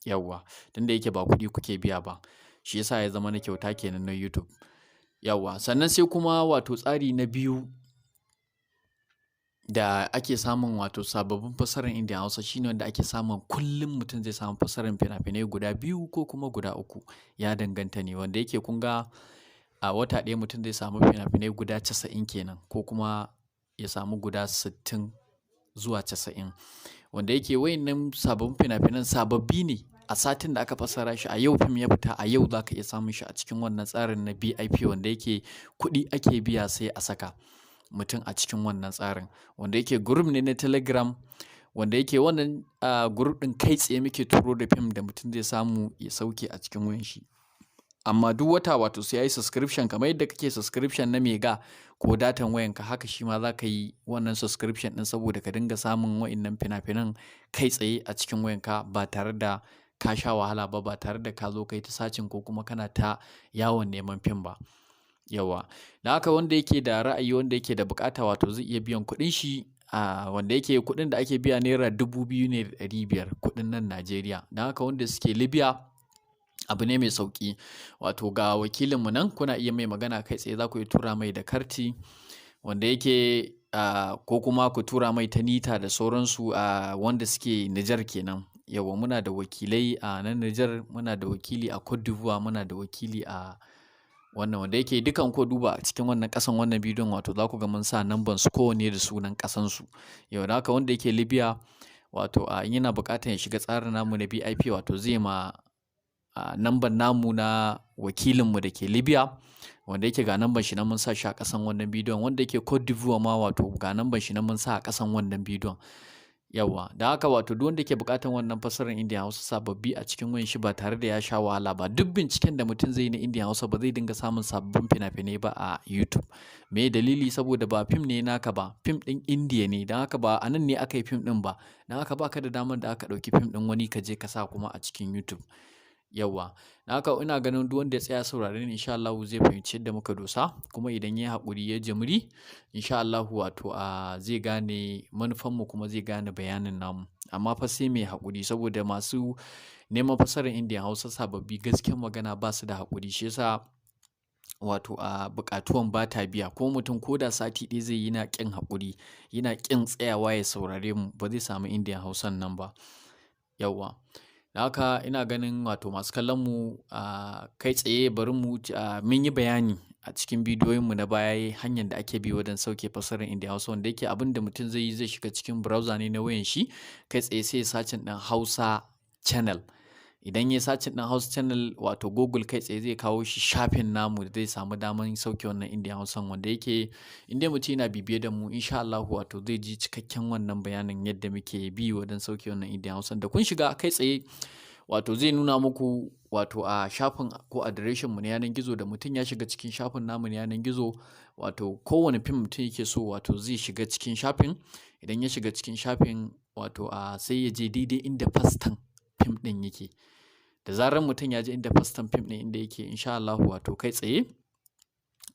Yawwa, tunda yake ba kuɗi kuke biya ba, shi yasa ya zama na kyauta kenan na YouTube. Yawwa, sannan sai kuma wato tsari na biyu da ake samun wato sababbin fassarar Indian Hausa shine wanda ake samun kullum mutum zai samu fassarar fina-finai guda biyu ko kuma guda uku, ya danganta ne. Wanda yake kun ga a wata ɗaya mutum zai samu fina-finai guda 90 kenan, ko kuma ya samu guda 60 zuwa 90. Wanda yake wayannan sababbin fina-finan sababbi ne a satin da aka fassara shi, a yau fim ya fita, a yau za ka iya samun shi a cikin wannan tsarin na BIP, wanda yake kuɗi ake biya sai a saka mutum a cikin wannan tsarin. Wanda yake group ne na Telegram, wanda yake wannan group ɗin kai tsaye muke turo da fim da mutum zai samu ya sauke a cikin wayan shi. Amma duk wata wato sai ya yi subscription, kamar yadda kake subscription na mega ko datan wayanka, haka shi ma za ka yi wannan subscription ɗin saboda ka dinga samun wa'innan fina-finan kai tsaye a cikin wayanka ba tare da ka sha wahala ba, ba tare da ka zo kai ta sacin ko kuma kana ta yawon neman fim ba. Yawa, da haka wanda yake da ra'ayi, wanda yake da bukata wato zai iya biyan kuɗin shi, wanda yake kuɗin da ake biya naira 2,500 kuɗin nan Najeriya. Don haka wanda suke Libya abu ne mai sauƙi, wato ga wakilinmu nan kuna iya mai magana kai tsaye, za ku iya tura mai da karti wanda yake ko kuma ku tura mai ta nita da sauransu, wanda suke Nijar kenan. Yawa, muna da wakilai a nan Nijar, muna da wakili a Cote d'Ivoire, muna da wakili a wannan, wanda yake dukan ko duba a cikin wannan ƙasan wannan bidiyon, wato za ku ga mun sa namban su kowanne da sunan ƙasan su. Yau da haka wanda yake Libya, wato a yana buƙatar ya shiga tsarin namu na VIP, wato zai ma namban namu na wakilinmu da ke Libya, wanda yake ga namban shi na mun sa shi a ƙasan wannan bidiyon. Wanda yake Cote d'Ivoire ma, wato ga namban shi na mun sa a ƙasan wannan bidiyon. Yawa, da haka wato duk wanda ke buƙatar wannan fassarar Indian Hausa sababbi a cikin wayan shi ba tare da ya sha wahala ba, duk binciken da mutum zai yi na Indian Hausa ba zai dinga samun sababbin fina-finai ba a YouTube. Me dalili? Saboda ba fim ne naka ba, fim ɗin Indiya ne. Don haka ba a nan ne aka yi fim ɗin ba, don haka baka da damar da aka ɗauki fim ɗin wani ka je ka sa kuma a cikin YouTube. Yawa, don haka ina ganin duk wanda ya tsaya saurare ni, insha Allahu zai fahimci yadda muka dosa, kuma idan ya haƙuri ya jimri, insha Allahu wato a zai gane manufanmu kuma zai gane bayanin namu. Amma fa sai mai haƙuri, saboda masu neman fassarar Indian Hausa sababbi, gaskiyar magana, ba su da haƙuri. Shi yasa wato a buƙatuwan ba ta biya. Ko mutum ko da sati ɗaya zai yi yana ƙin haƙuri, yana ƙin tsayawa ya saurare mu, ba zai samu Indian Hausan nan ba. Yawwa, da haka ina ganin wato masu kallon mu, a kai tsaye bari mu mun yi bayani a cikin bidiyoyin mu na baya hanyar da ake bi wajen sauke fassarar Indian Hausa, wanda yake abin da mutum zai yi, zai shiga cikin browser ne na wayan shi, kai tsaye sai ya searching ɗin Hausa channel. Idan ya searching ɗin Hausa channel, wato Google kai tsaye zai kawo shi shafin namu da zai samu daman sauke wannan Indian Hausan, wanda yake in dai mutum yana bibiye da mu, insha Allah wato zai ji cikakken wannan bayanin yadda muke bi wajen sauke wannan Indian Hausan. Da kun shiga kai tsaye, wato zai nuna muku wato a shafin ko adireshin mu na yanar gizo. Da mutum ya shiga cikin shafin namu na yanar gizo, wato kowane fim mutum yake so, wato zai shiga cikin shafin. Idan ya shiga cikin shafin, wato a sai ya je daidai inda fastan fim ɗin yake. Da zarar mutum ya je inda fastan fim ɗin inda yake, insha Allah wato kai tsaye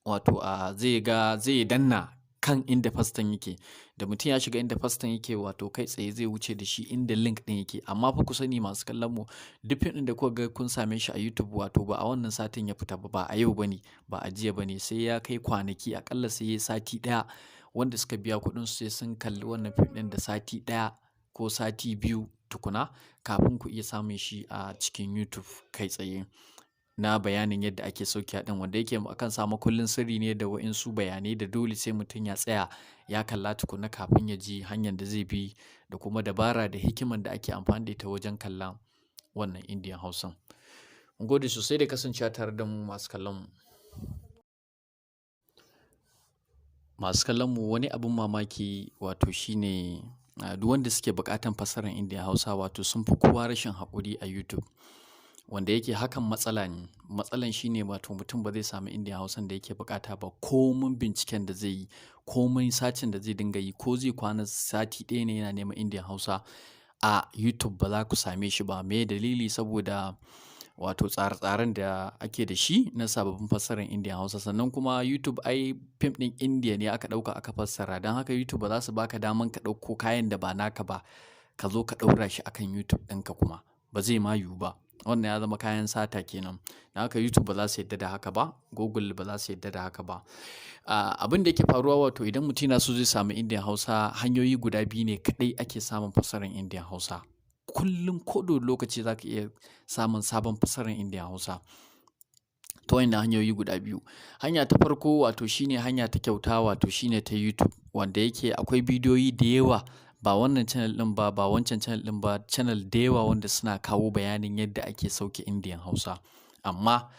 wato a zai ga zai danna kan inda fastan yake. Da mutum ya shiga inda fastan yake, wato kai tsaye zai wuce da shi inda link ɗin yake. Amma fa ku sani, masu kallon mu, duk fim ɗin da kuka ga kun same shi a YouTube, wato ba a wannan satin ya fita ba, ba a yau bane, ba a jiya bane, sai ya kai kwanaki, akalla sai ya sati ɗaya. Wanda suka biya kuɗin su sai sun kalli wannan fim ɗin da sati ɗaya ko sati 2 tukuna kafin ku iya samun shi a cikin YouTube kai tsaye. Na bayanin yadda ake sauke ɗin, wanda yake akan samu kullun sirri ne da wa'insu bayanai da dole sai mutum ya tsaya ya kalla tukuna kafin ya ji hanyar da zai bi da kuma dabara da hikiman da ake amfani da ita wajen kallon wannan Indian Hausan. Mun gode sosai da kasancewa tare da mu, masu kallon mu. Masu kallon mu, wani abin mamaki wato shine duk wanda suke buƙatan fassarar Indian Hausa, wato sun fi kowa rashin haƙuri a YouTube. Wanda yake hakan matsala ne. Matsalan shine wato mutum ba zai samu Indian Hausan da yake buƙata ba, komin binciken da zai yi, komin searching da zai dinga yi, ko zai kwana sati ɗaya ne yana neman Indian Hausa a YouTube, ba za ku same shi ba. Me dalili? Saboda wato tsare-tsaren da ake da shi na sababbin fassarar Indian Hausa. Sannan kuma YouTube ai fim ɗin Indiya ne aka ɗauka aka fassara. Don haka YouTube ba za su baka daman ka ɗauko kayan da ba naka ba ka zo ka ɗaura shi akan YouTube ɗinka kuma. Ba zai ma yiwu ba. Wannan ya zama kayan sata kenan. Don haka YouTube ba za su yarda da haka ba, Google ba za su yarda da haka ba. Abin da yake faruwa, wato idan mutum yana so zai samu Indian Hausa, hanyoyi guda biyu ne kaɗai ake samun fassarar Indian Hausa. Kullum ko da lokaci za ka iya samun sabon fassarar Indian Hausa ta wannan hanyoyi guda biyu. Hanya ta farko wato shine hanya ta kyauta, wato shine ta YouTube, wanda yake akwai bidiyoyi da yawa, ba wannan channel ɗin ba, ba wancan channel ɗin ba, channel da yawa wanda suna kawo bayanin yadda ake sauke Indian Hausa. Amma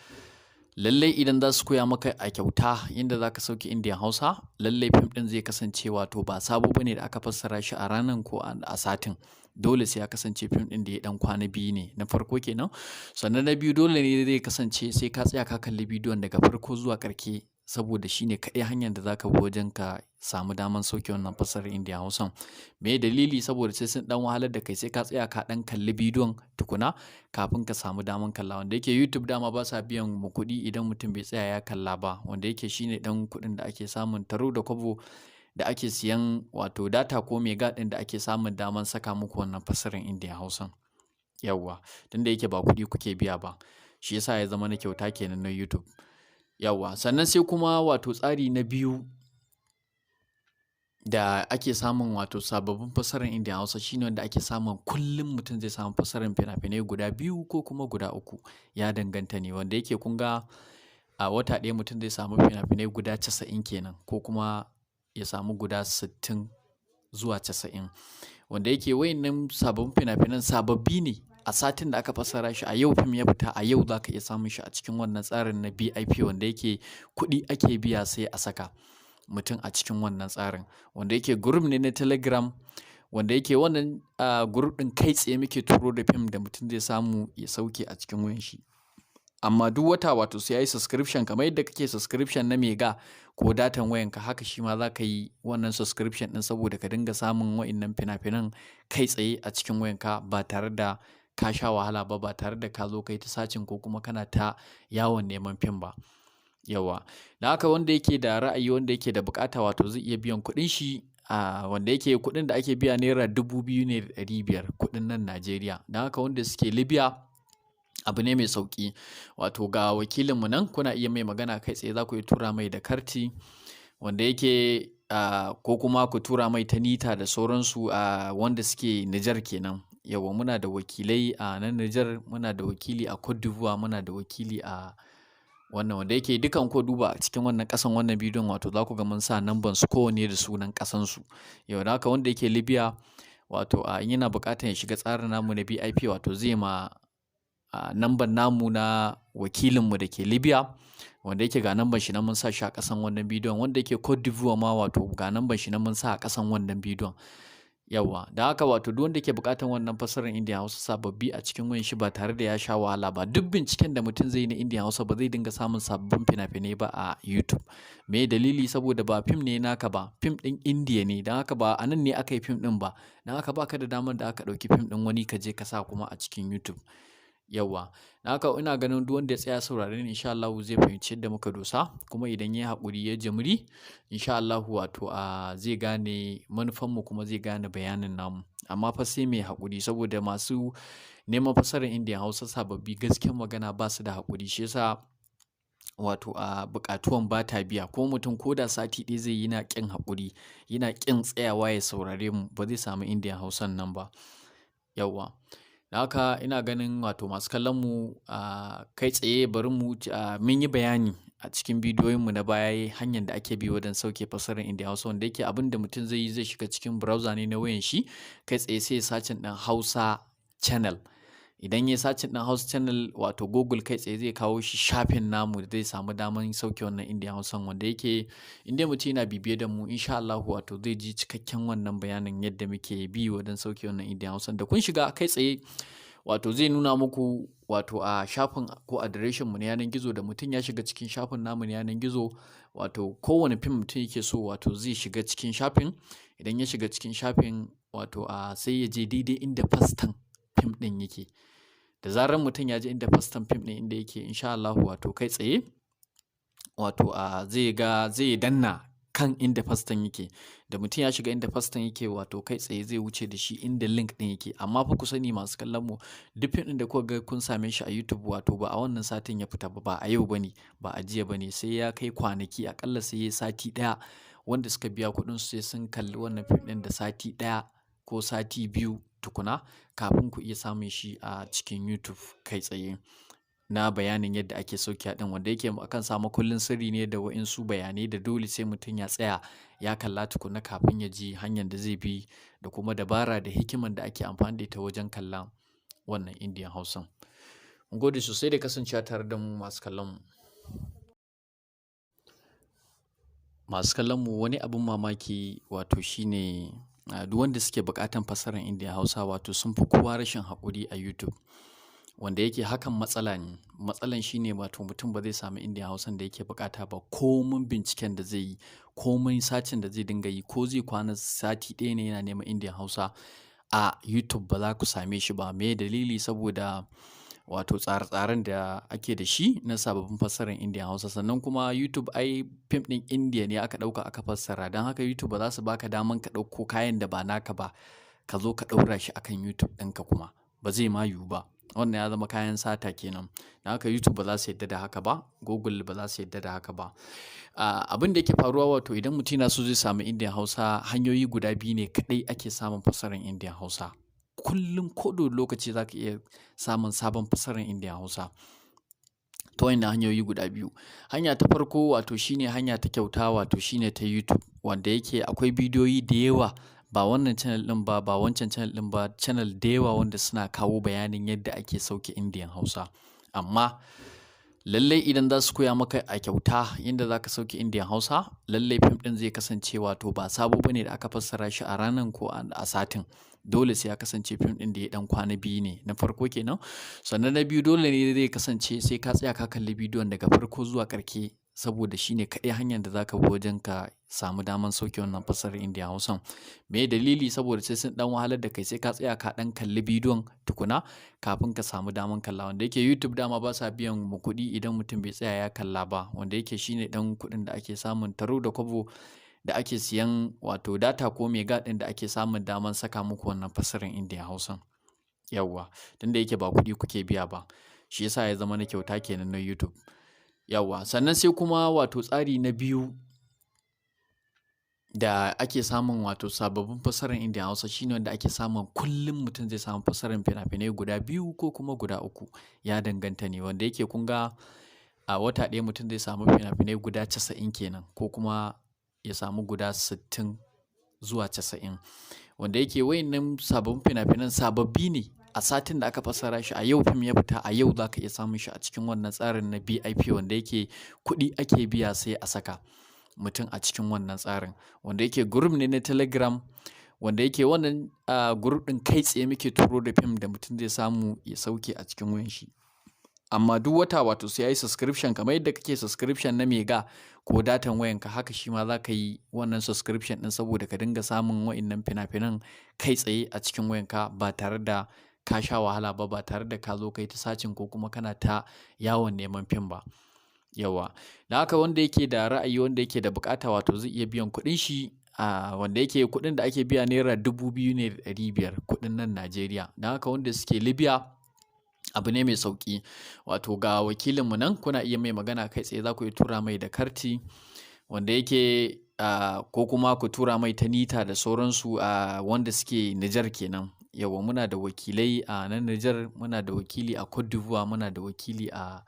lallai idan za su koya maka a kyauta yadda za ka sauke Indian Hausa, lallai fim ɗin zai kasance wato ba sabo bane da aka fassara shi a ranan ko a satin. Dole sai ya kasance fim ɗin da ya ɗan kwana biyu ne, na farko kenan. Sannan na biyu, dole ne zai kasance sai ka tsaya ka kalli bidiyon daga farko zuwa ƙarshe, saboda shine kaɗai hanyar da za ka bi wajen ka samu daman sauke wannan fassarar Indian Hausan. Me dalili? Saboda sai sun ɗan wahalar da kai, sai ka tsaya ka ɗan kalli bidiyon tukuna kafin ka samu daman kalla. Wanda yake YouTube dama ba sa biyan mu kuɗi idan mutum bai tsaya ya kalla ba, wanda yake shine ɗan kuɗin da ake samun taro da kwabo da ake siyan wato data ko mega ɗin da ake samun daman saka muku wannan fassarar Indian Hausan. Yawwa, tunda yake ba kuɗi kuke biya ba, shi yasa ya zama na kyauta kenan na YouTube. Yawwa, sannan sai kuma wato tsari na biyu da ake samun wato sababbin fassarar Indian Hausa shine wanda ake samun kullum mutum zai samu fassarar fina-finai guda 2 ko kuma guda 3, ya danganta ne. Wanda yake kun ga a wata ɗaya mutum zai samu fina-finai guda 90 kenan, ko kuma ya samu guda 60 zuwa 90. Wanda yake wayannan sababbin fina-finan sababbi ne a satin da aka fassara shi, a yau fim ya fita, a yau za ka iya samun shi a cikin wannan tsarin na BIP, wanda yake kuɗi ake biya sai a saka mutum a cikin wannan tsarin. Wanda yake group ne na Telegram, wanda yake wannan group ɗin kai tsaye muke turo da fim da mutum zai samu ya sauke a cikin wayan shi. Amma duk wata wato sai yayi subscription, kamar yadda kake subscription na mega ko datan wayanka, haka shi ma za ka yi wannan subscription ɗin saboda ka dinga samun wa'innan fina-finan kai tsaye a cikin wayanka ba tare da ka sha wahala ba, ba tare da ka zo kai ta sacin ko kuma kana ta yawon neman fim ba. Yawa, da haka wanda yake da ra'ayi, wanda yake da bukata wato zai iya biyan kuɗin shi, wanda yake kuɗin da ake biya naira 2,500 kuɗin nan Najeriya. Don haka wanda suke Libya abu ne mai sauƙi, wato ga wakilinmu nan kuna iya mai magana kai tsaye, za ku iya tura mai da karti wanda yake ko kuma ku tura mai ta nita da sauransu, wanda suke Nijar kenan. Yawa, muna da wakilai a nan Nijar, muna da wakili a Cote d'Ivoire, muna da wakili a wannan, wanda yake dukan ko duba a cikin wannan ƙasan wannan bidiyon wato za ku ga mun sa namban su kowanne da sunan ƙasan su. Yau da haka wanda yake Libya wato in yana buƙatar ya shiga tsarin namu na BIP, wato zai ma namban namu na wakilinmu da ke Libya, wanda yake ga namban shi na mun sa shi a ƙasan wannan bidiyon. Wanda yake Cote d'Ivoire ma wato ga namban shi na mun sa a ƙasan wannan bidiyon. Yawa, da haka wato duk wanda ke buƙatar wannan fassarar Indian Hausa sababbi a cikin wayan shi ba tare da ya sha wahala ba, duk binciken da mutum zai yi na Indian Hausa ba zai dinga samun sababbin fina-finai ba a YouTube. Me dalili? Saboda ba fim ne naka ba, fim ɗin Indiya ne, don haka ba a nan ne aka yi fim ɗin ba, don haka baka da damar da aka ɗauki fim ɗin wani ka je ka sa kuma a cikin YouTube. Yawa, don haka ina ganin duk wanda ya tsaya saurare ni insha Allahu zai fahimci yadda muka dosa, kuma idan ya haƙuri ya jimri insha Allahu wato zai gane manufanmu kuma zai gane bayanin namu. Amma fa sai mai haƙuri, saboda masu neman fassarar Indian Hausa sababbi gaskiyar magana ba su da haƙuri, shi yasa wato buƙatuwan ba ta biya. Ko mutum ko da sati ɗaya zai yi yana ƙin haƙuri, yana ƙin tsayawa ya saurare mu, ba zai samu Indian Hausan nan ba. Yawa, da haka ina ganin wato masu kallon mu kai tsaye bari mu mun yi bayani a cikin bidiyoyinmu na baya hanyar da ake bi wajen sauke fassarar Indian Hausa, wanda yake abin da mutum zai yi zai shiga cikin browser ne na wayan shi kai tsaye sai ya sacin ɗin Hausa channel. Idan ya sacin ɗin Hausa channel wato Google kai tsaye zai kawo shi shafin namu da zai samu daman sauke wannan Indian Hausan, wanda yake in dai mutum yana bibiye da mu insha Allah wato zai ji cikakken wannan bayanin yadda muke bi wajen sauke wannan Indian Hausan. Da kun shiga kai tsaye wato zai nuna muku wato a shafin ko adireshin mu na yanar gizo. Da mutum ya shiga cikin shafin namu na yanar gizo wato kowane fim mutum yake so wato zai shiga cikin shafin. Idan ya shiga cikin shafin wato sai ya je daidai inda fastan fim ɗin yake. Da zarar mutum ya je inda fastan fim ɗin inda yake insha Allah wato kai tsaye wato zai ga zai danna kan inda fastan yake. Da mutum ya shiga inda fastan yake wato kai tsaye zai wuce da shi inda link ɗin yake. Amma fa ku sani masu kallon mu, duk fim ɗin da kuka ga kun same shi a YouTube wato ba a wannan satin ya fita ba, ba a yau bane, ba a jiya bane, sai ya kai kwanaki akalla sai ya sati ɗaya. Wanda suka biya kuɗin su sai sun kalli wannan fim ɗin da sati ɗaya ko sati biyu tukuna kafin ku iya samun shi a cikin YouTube kai tsaye. Na bayanin yadda ake sauke ɗin, wanda yake akan samu kullun sirri ne da wa'insu bayanai da dole sai mutum ya tsaya ya kalla tukuna kafin ya ji hanyar da zai bi da kuma dabara da hikiman da ake amfani da ita wajen kallon wannan Indian Hausan. Mun gode sosai da kasancewa tare da mu masu kallon mu. Masu kallon mu, wani abin mamaki wato shine duk wanda suke buƙatan fassarar Indian Hausa wato sun fi kowa rashin haƙuri a YouTube. Wanda yake hakan matsala ne. Matsalan shine wato mutum ba zai samu Indian Hausan da yake buƙata ba, komin binciken da zai yi, komin sacin da zai dinga yi, ko zai kwana sati ɗaya ne yana neman Indian Hausa a YouTube ba za ku same shi ba. Me dalili? Saboda wato tsare-tsaren da ake da shi na sababbin fassarar Indian Hausa. Sannan kuma YouTube ai fim ɗin Indiya ne aka ɗauka aka fassara, don haka YouTube ba za su baka daman ka ɗauko kayan da ba naka ba ka zo ka ɗaura shi akan YouTube ɗinka kuma ba zai ma yiwu ba. Wannan ya zama kayan sata kenan. Don haka YouTube ba za su yadda da haka ba, Google ba za su yadda da haka ba. Abin da yake faruwa wato idan mutum yana so zai samu Indian Hausa, hanyoyi guda biyu ne kaɗai ake samun fassarar Indian Hausa. Kullum ko da lokaci za ka iya samun sabon fassarar Indian Hausa ta wannan hanyoyi guda biyu. Hanya ta farko wato shine hanya ta kyauta, wato shine ta YouTube, wanda yake akwai bidiyoyi da yawa, ba wannan channel ɗin ba, ba wancan channel ɗin ba, channel da yawa wanda suna kawo bayanin yadda ake sauke Indian Hausa. Amma lallai idan za su koya maka a kyauta yadda za ka sauke Indian Hausa, lallai fim ɗin zai kasance wato ba sabo bane da aka fassara shi a ranan ko a satin. Dole sai ya kasance fim ɗin da ya ɗan kwana biyu ne na farko kenan. Sannan na biyu, dole ne zai kasance sai ka tsaya ka kalli bidiyon daga farko zuwa ƙarshe, saboda shine kaɗai hanyar da zaka bi wajen ka samu daman sauke wannan fassarar Indian Hausan. Me dalili? Saboda sai sun ɗan wahalar da kai, sai ka tsaya ka ɗan kalli bidiyon tukuna kafin ka samu daman kalla. Wanda yake YouTube dama ba sa biyan mu kuɗi idan mutum bai tsaya ya kalla ba, wanda yake shine ɗan kuɗin da ake samun taro da kwabo da ake siyan wato data ko mega ɗin da ake samun daman saka muku wannan fassarar Indian Hausan. Yawwa, tunda yake ba kuɗi kuke biya ba, shi yasa ya zama na kyauta kenan na YouTube. Yawwa, sannan sai kuma wato tsari na biyu da ake samun wato sababbin fassarar Indian Hausa shine wanda ake samun kullum mutum zai samu fassarar fina-finai guda biyu ko kuma guda uku, ya danganta ne. Wanda yake kun ga a wata ɗaya mutum zai samu fina-finai guda 90 kenan, ko kuma ya samu guda 60 zuwa 90. Wanda yake wayannan sababbin fina-finan sababbi ne a satin da aka fassara shi, a yau fim ya fita, a yau za ka iya samun shi a cikin wannan tsarin na BIP, wanda yake kuɗi ake biya sai a saka mutum a cikin wannan tsarin. Wanda yake group ne na Telegram, wanda yake wannan group ɗin kai tsaye muke turo da fim da mutum zai samu ya sauke a cikin wayan shi. Amma duk wata wato sai ya yi subscription, kamar yadda kake subscription na mega ko datan wayanka, haka shi ma za ka yi wannan subscription ɗin saboda ka dinga samun wa'innan fina-finan kai tsaye a cikin wayanka ba tare da ka sha wahala ba, ba tare da ka zo kai ta sacin ko kuma kana ta yawon neman fim ba. Yawa, da haka wanda yake da ra'ayi, wanda yake da bukata, wato zai iya biyan kuɗin shi, a wanda yake kuɗin da ake biya ₦2,500 kuɗin nan Najeriya. Don haka wanda suke Libya, abu ne mai sauƙi, wato ga wakilinmu nan, kuna iya mai magana kai tsaye, za ku iya tura mai da karti wanda yake ko kuma ku tura mai ta nita da sauransu, wanda suke Nijar kenan. Yawa, muna da wakilai a nan Nijar, muna da wakili a Cote d'Ivoire, muna da wakili a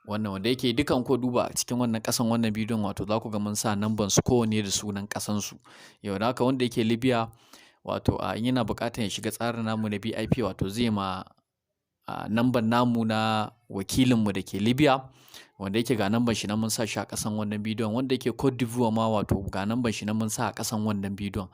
wannan, wanda yake dukan ko duba a cikin wannan ƙasan wannan bidiyon, wato za ku ga mun sa namban su kowanne da sunan ƙasan su. Yau da haka wanda yake Libya, wato a yana buƙatar ya shiga tsarin namu na BIP, wato zai ma namban namu na wakilinmu da ke Libya, wanda yake ga namban shi na mun sa shi a ƙasan wannan bidiyon. Wanda yake Cote d'Ivoire ma, wato ga namban shi na mun sa a ƙasan wannan bidiyon.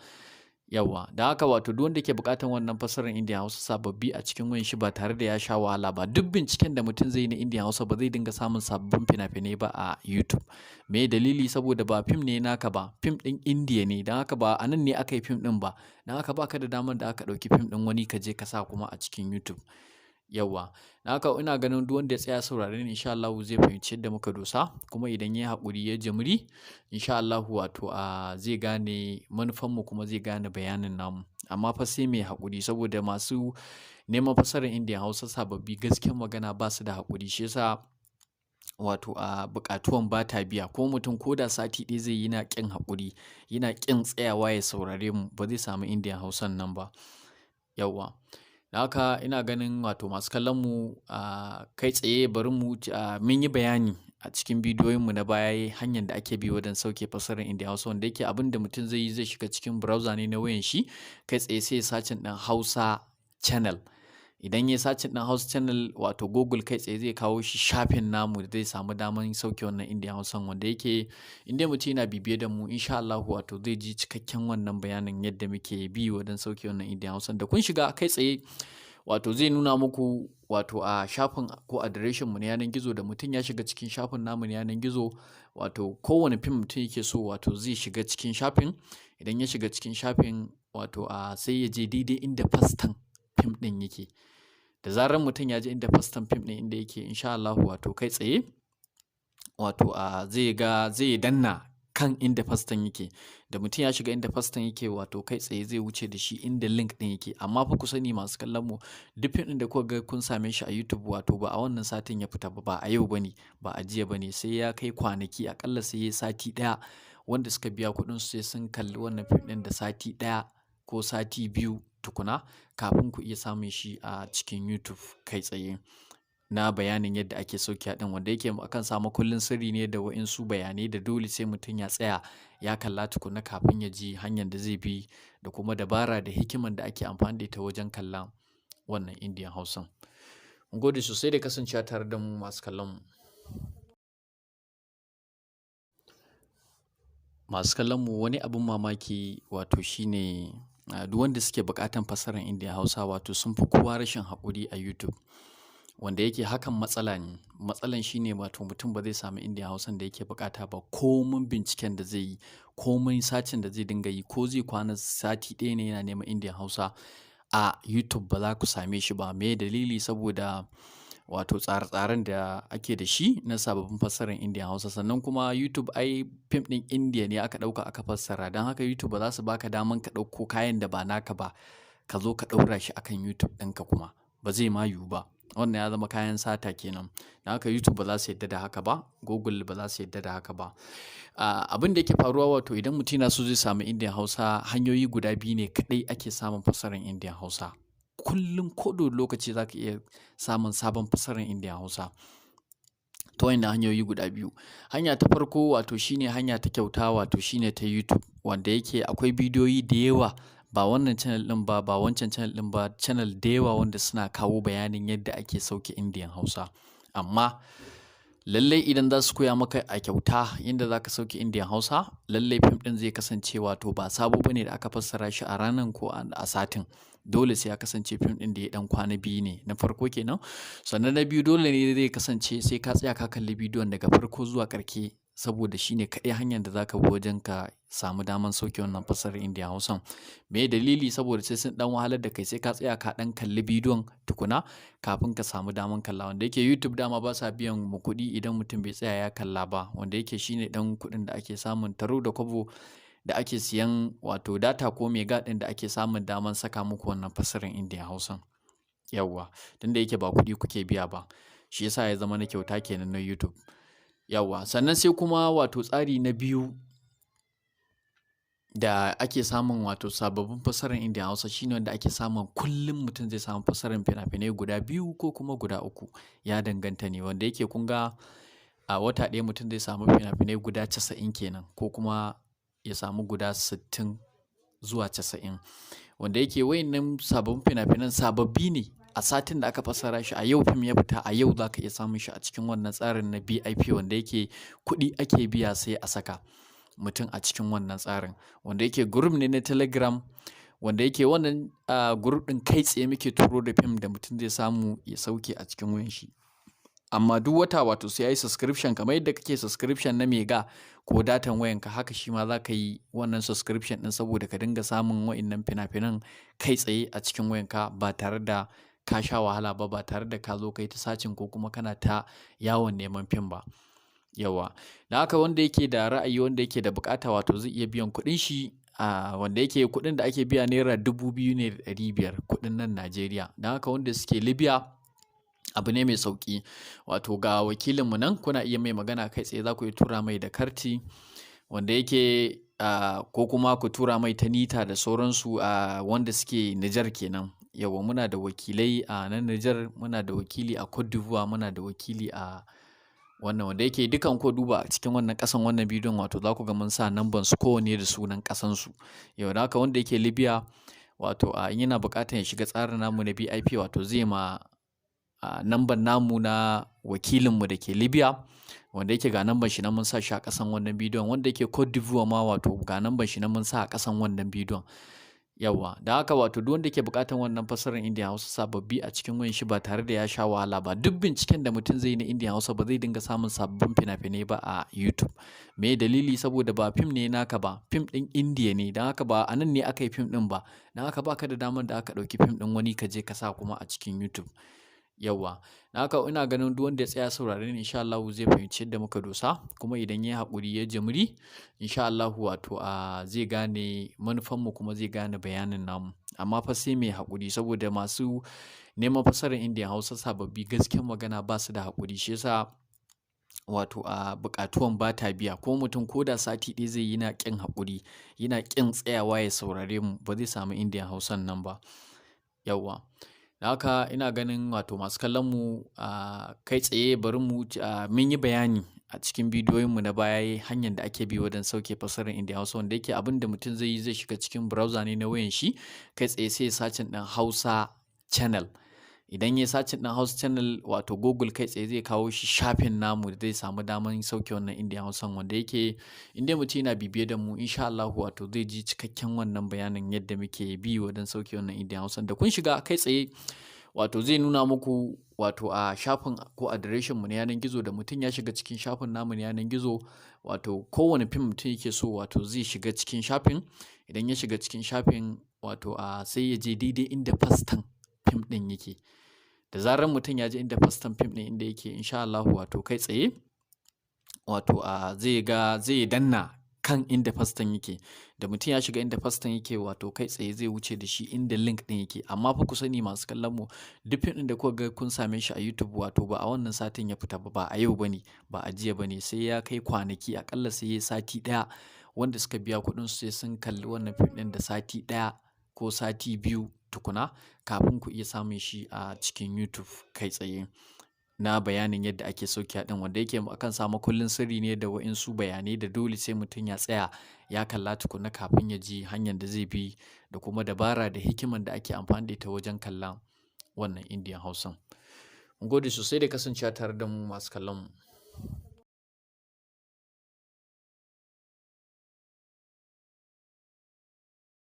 Yawa, da haka wato duk wanda ke buƙatar wannan fassarar Indian Hausa sababbi a cikin wayan shi ba tare da ya sha wahala ba, duk binciken da mutum zai yi na Indian Hausa ba zai dinga samun sababbin fina-finai ba a YouTube. Me dalili? Saboda ba fim ne naka ba, fim ɗin Indiya ne. Don haka ba a nan ne aka yi fim ɗin ba, don haka baka da damar da aka ɗauki fim ɗin wani ka je ka sa kuma a cikin YouTube. Yawa, don haka ina ganin duk wanda ya tsaya saurare ni, insha Allah zai fahimci yadda muka dosa, kuma idan ya haƙuri ya jimri, insha Allah wato a zai gane manufanmu kuma zai gane bayanin namu. Amma fa sai mai haƙuri, saboda masu neman fassarar Indian Hausa sababbi, gaskiyar magana, ba su da haƙuri. Shi yasa wato a buƙatuwan ba ta biya. Ko mutum ko da sati ɗaya zai yi yana ƙin haƙuri, yana ƙin tsayawa ya saurare mu, ba zai samu Indian Hausan nan ba. Yawa, da haka ina ganin wato masu kallon mu, a kai tsaye bari mu mun yi bayani a cikin bidiyoyin mu na baya hanyar da ake bi wajen sauke fassarar Indian Hausa, wanda yake abin da mutum zai yi, zai shiga cikin browser ne na wayan shi, kai tsaye sai searching ɗin Hausa channel. Idan ya searching ɗin Hausa channel, wato Google kai tsaye zai kawo shi shafin namu da zai samu daman sauke wannan Indian Hausan. Wanda yake inda mutum yana bibiye da mu, insha Allah wato zai ji cikakken wannan bayanin yadda muke bi wajen sauke wannan Indian Hausan. Da kun shiga kai tsaye, wato zai nuna muku wato a shafin ko adireshin mu na yanar gizo. Da mutum ya shiga cikin shafin namu na yanar gizo, wato kowane fim mutum yake so, wato zai shiga cikin shafin. Idan ya shiga cikin shafin, wato a sai ya je daidai inda fastan fim ɗin yake. Da zarar mutum ya je inda fastan fim ɗin inda yake, insha Allah wato kai tsaye wato a zai ga zai danna kan inda fastan yake. Da mutum ya shiga inda fastan yake, wato kai tsaye zai wuce da shi inda link ɗin yake. Amma fa ku sani masu kallon mu, duk fim ɗin da kuka ga kun same shi a YouTube, wato ba a wannan satin ya fita ba, ba a yau bane, ba a jiya bane, sai ya kai kwanaki akalla sai ya sati ɗaya. Wanda suka biya kuɗin su sai sun kalli wannan fim ɗin da sati ɗaya ko sati biyu tukuna kafin ku iya samun shi a cikin YouTube kai tsaye. Na bayanin yadda ake sauke ɗin, wanda yake akan samu kullun sirri ne da wa'insu bayanai da dole sai mutum ya tsaya ya kalla tukuna kafin ya ji hanyar da zai bi da kuma dabara da hikiman da ake amfani da ita wajen kallon wannan Indian Hausan. Mun gode sosai da kasancewa tare da mu masu kallon mu. Masu kallon mu, wani abin mamaki wato shine duk wanda suke buƙatan fassarar Indian Hausa wato sun fi kowa rashin haƙuri a YouTube. Wanda yake hakan matsala ne. Matsalan shine wato mutum ba zai samu Indian Hausan da yake buƙata ba, komin binciken da zai yi, komin sacin da zai dinga yi, ko zai kwana sati ɗaya ne yana neman Indian Hausa a YouTube ba za ku same shi ba. Me dalili? Saboda wato tsare-tsaren da ake da shi na sababbin fassarar Indian Hausa. Sannan kuma YouTube ai fim ɗin Indiya ne aka ɗauka aka fassara, don haka YouTube ba za su baka daman ka ɗauko kayan da ba naka ba ka zo ka ɗaura shi akan YouTube ɗinka, kuma ba zai ma yiwu ba. Wannan ya zama kayan sata kenan. Don haka YouTube ba za su yadda da haka ba, Google ba za su yadda da haka ba. Abin da yake faruwa wato idan mutum yana so zai samu Indian Hausa, hanyoyi guda biyu ne kaɗai ake samun fassarar Indian Hausa. Kullum ko da lokaci za ka iya samun sabon fassarar Indian Hausa ta wayannan hanyoyi guda biyu. Hanya ta farko wato shine hanya ta kyauta, wato shine ta YouTube, wanda yake akwai bidiyoyi da yawa, ba wannan channel ɗin ba, ba wancan channel ɗin ba, channel da yawa wanda suna kawo bayanin yadda ake sauke Indian Hausa. Amma lallai idan za su koya maka a kyauta yadda za ka sauke Indian Hausa, lallai fim ɗin zai kasance wato ba sabo bane da aka fassara shi a ranan ko a satin. Dole sai ya kasance fim ɗin da ya ɗan kwana biyu ne na farko kenan. Sannan na biyu, dole ne zai kasance sai ka tsaya ka kalli bidiyon daga farko zuwa ƙarshe, saboda shine kaɗai hanyar da zaka bi wajen ka samu daman sauke wannan fassarar Indian Hausan. Me dalili? Saboda sai sun ɗan wahalar da kai, sai ka tsaya ka ɗan kalli bidiyon tukuna kafin ka samu daman kalla. Wanda yake YouTube dama ba sa biyan mu kuɗi idan mutum bai tsaya ya kalla ba, wanda yake shine ɗan kuɗin da ake samun taro da kwabo da ake siyan wato data ko mega ɗin da ake samun daman saka muku wannan fassarar Indian Hausan. Yawwa, tunda yake ba kuɗi kuke biya ba, shi yasa ya zama na kyauta kenan na YouTube. Yawwa, sannan sai kuma wato tsari na biyu da ake samun wato sababbin fassarar Indian Hausa shine wanda ake samun kullum mutum zai samu fassarar fina-finai guda biyu ko kuma guda uku, ya danganta ne. Wanda yake kun ga a wata ɗaya mutum zai samu fina-finai guda 90 kenan, ko kuma ya samu guda 60 zuwa 90. Wanda yake wayannan sababbin fina-finan sababbi ne a satin da aka fassara shi, a yau fim ya fita, a yau za ka iya samun shi a cikin wannan tsarin na BIP, wanda yake kuɗi ake biya sai a saka mutum a cikin wannan tsarin. Wanda yake group ne na Telegram, wanda yake wannan group ɗin kai tsaye muke turo da fim da mutum zai samu ya sauke a cikin wayan shi. Amma duk wata wato sai ya yi subscription, kamar yadda kake subscription na mega ko datan wayanka, haka shi ma za ka yi wannan subscription ɗin saboda ka dinga samun wa'innan fina-finan kai tsaye a cikin wayanka ba tare da ka sha wahala ba, ba tare da ka zo kai ta sacin ko kuma kana ta yawon neman fim ba. Yawa, da haka wanda yake da ra'ayi, wanda yake da bukata, wato zai iya biyan kuɗin shi, wanda yake kuɗin da ake biya naira 2,500 kuɗin nan Najeriya. Don haka wanda suke Libya abu ne mai sauƙi, wato ga wakilinmu nan, kuna iya mai magana kai tsaye, za ku iya tura mai da karti wanda yake ko kuma ku tura mai ta nita da sauransu, wanda suke Nijar kenan. Yawa, muna da wakilai a nan Nijar, muna da wakili a Cote d'Ivoire, muna da wakili a wannan, wanda yake dukan ko duba a cikin wannan ƙasan wannan bidiyon wato za ku ga mun sa namban su kowanne da sunan ƙasan su. Yau da haka wanda yake Libya wato in yana buƙatar ya shiga tsarin namu na BIP, wato zai ma namban namu na wakilinmu da ke Libya, wanda yake ga namban shi na mun sa shi a ƙasan wannan bidiyon. Wanda yake Cote d'Ivoire ma wato ga namban shi na mun sa a ƙasan wannan bidiyon. Yawa, da haka wato duk wanda ke buƙatar wannan fassarar Indian Hausa sababbi a cikin wayan shi ba tare da ya sha wahala ba, duk binciken da mutum zai yi na Indian Hausa ba zai dinga samun sababbin fina-finai ba a YouTube. Me dalili? Saboda ba fim ne naka ba, fim ɗin Indiya ne, don haka ba a nan ne aka yi fim ɗin ba, don haka baka da damar da aka ɗauki fim ɗin wani ka je ka sa kuma a cikin YouTube. Yawwa, na haka ina ganin duk wanda ya tsaya saurare ni insha Allahu zai fahimci yadda muka dosa, kuma idan ya yi haƙuri ya jimri insha Allahu wato a zai gane manufanmu kuma zai gane bayanin namu. Amma fa sai mai haƙuri, saboda masu neman fassarar Indian Hausa sababbi gaskiyar magana ba su da haƙuri, shi yasa wato a buƙatuwan ba ta biya. Ko mutum ko da sati ɗaya zai yi yana ƙin haƙuri, yana ƙin tsayawa ya saurare mu, ba zai samu Indian Hausan nan ba. Yawwa, da haka ina ganin wato masu kallon mu a kai tsaye bari mu mun yi bayani a cikin bidiyoyin mu na baya hanyar da ake bi wajen sauke fassarar Indian Hausa, wanda yake abin da mutum zai yi zai shiga cikin browser ne na wayan shi kai tsaye sai ya sacin ɗin Hausa channel. Idan ya sacin ɗin Hausa channel wato Google kai tsaye zai kawo shi shafin namu da zai samu daman sauke wannan Indian Hausan, wanda yake in dai mutum yana bibiye da mu insha Allah wato zai ji cikakken wannan bayanin yadda muke bi wajen sauke wannan Indian Hausan. Da kun shiga kai tsaye wato zai nuna muku wato a shafin ko adireshin mu na yanar gizo. Da mutum ya shiga cikin shafin namu na yanar gizo wato kowane fim mutum yake so wato zai shiga cikin shafin. Idan ya shiga cikin shafin wato a sai ya je daidai inda fastan fim ɗin yake. Da zarar mutum ya je inda fastan fim ɗin inda yake insha Allah wato kai tsaye wato a zai ga zai danna kan inda fastan yake. Da mutum ya shiga inda fastan yake wato kai tsaye zai wuce da shi inda link ɗin yake. Amma fa ku sani masu kallon mu, duk fim ɗin da kuka ga kun same shi a YouTube wato ba a wannan satin ya fita ba, ba a yau bane, ba a jiya bane, sai ya kai kwanaki akalla sai ya sati ɗaya. Wanda suka biya kuɗin su sai sun kalli wannan fim ɗin da sati ɗaya ko sati biyu tukuna kafin ku iya samun shi a cikin YouTube kai tsaye. Na bayanin yadda ake sauke ɗin, wanda yake akan samu kullun sirri ne da wa'insu bayanai da dole sai mutum ya tsaya ya kalla tukuna kafin ya ji hanyar da zai bi da kuma dabara da hikiman da ake amfani da ita wajen kallon wannan Indian Hausan. Mun gode sosai da kasancewa tare da mu masu kallon mu.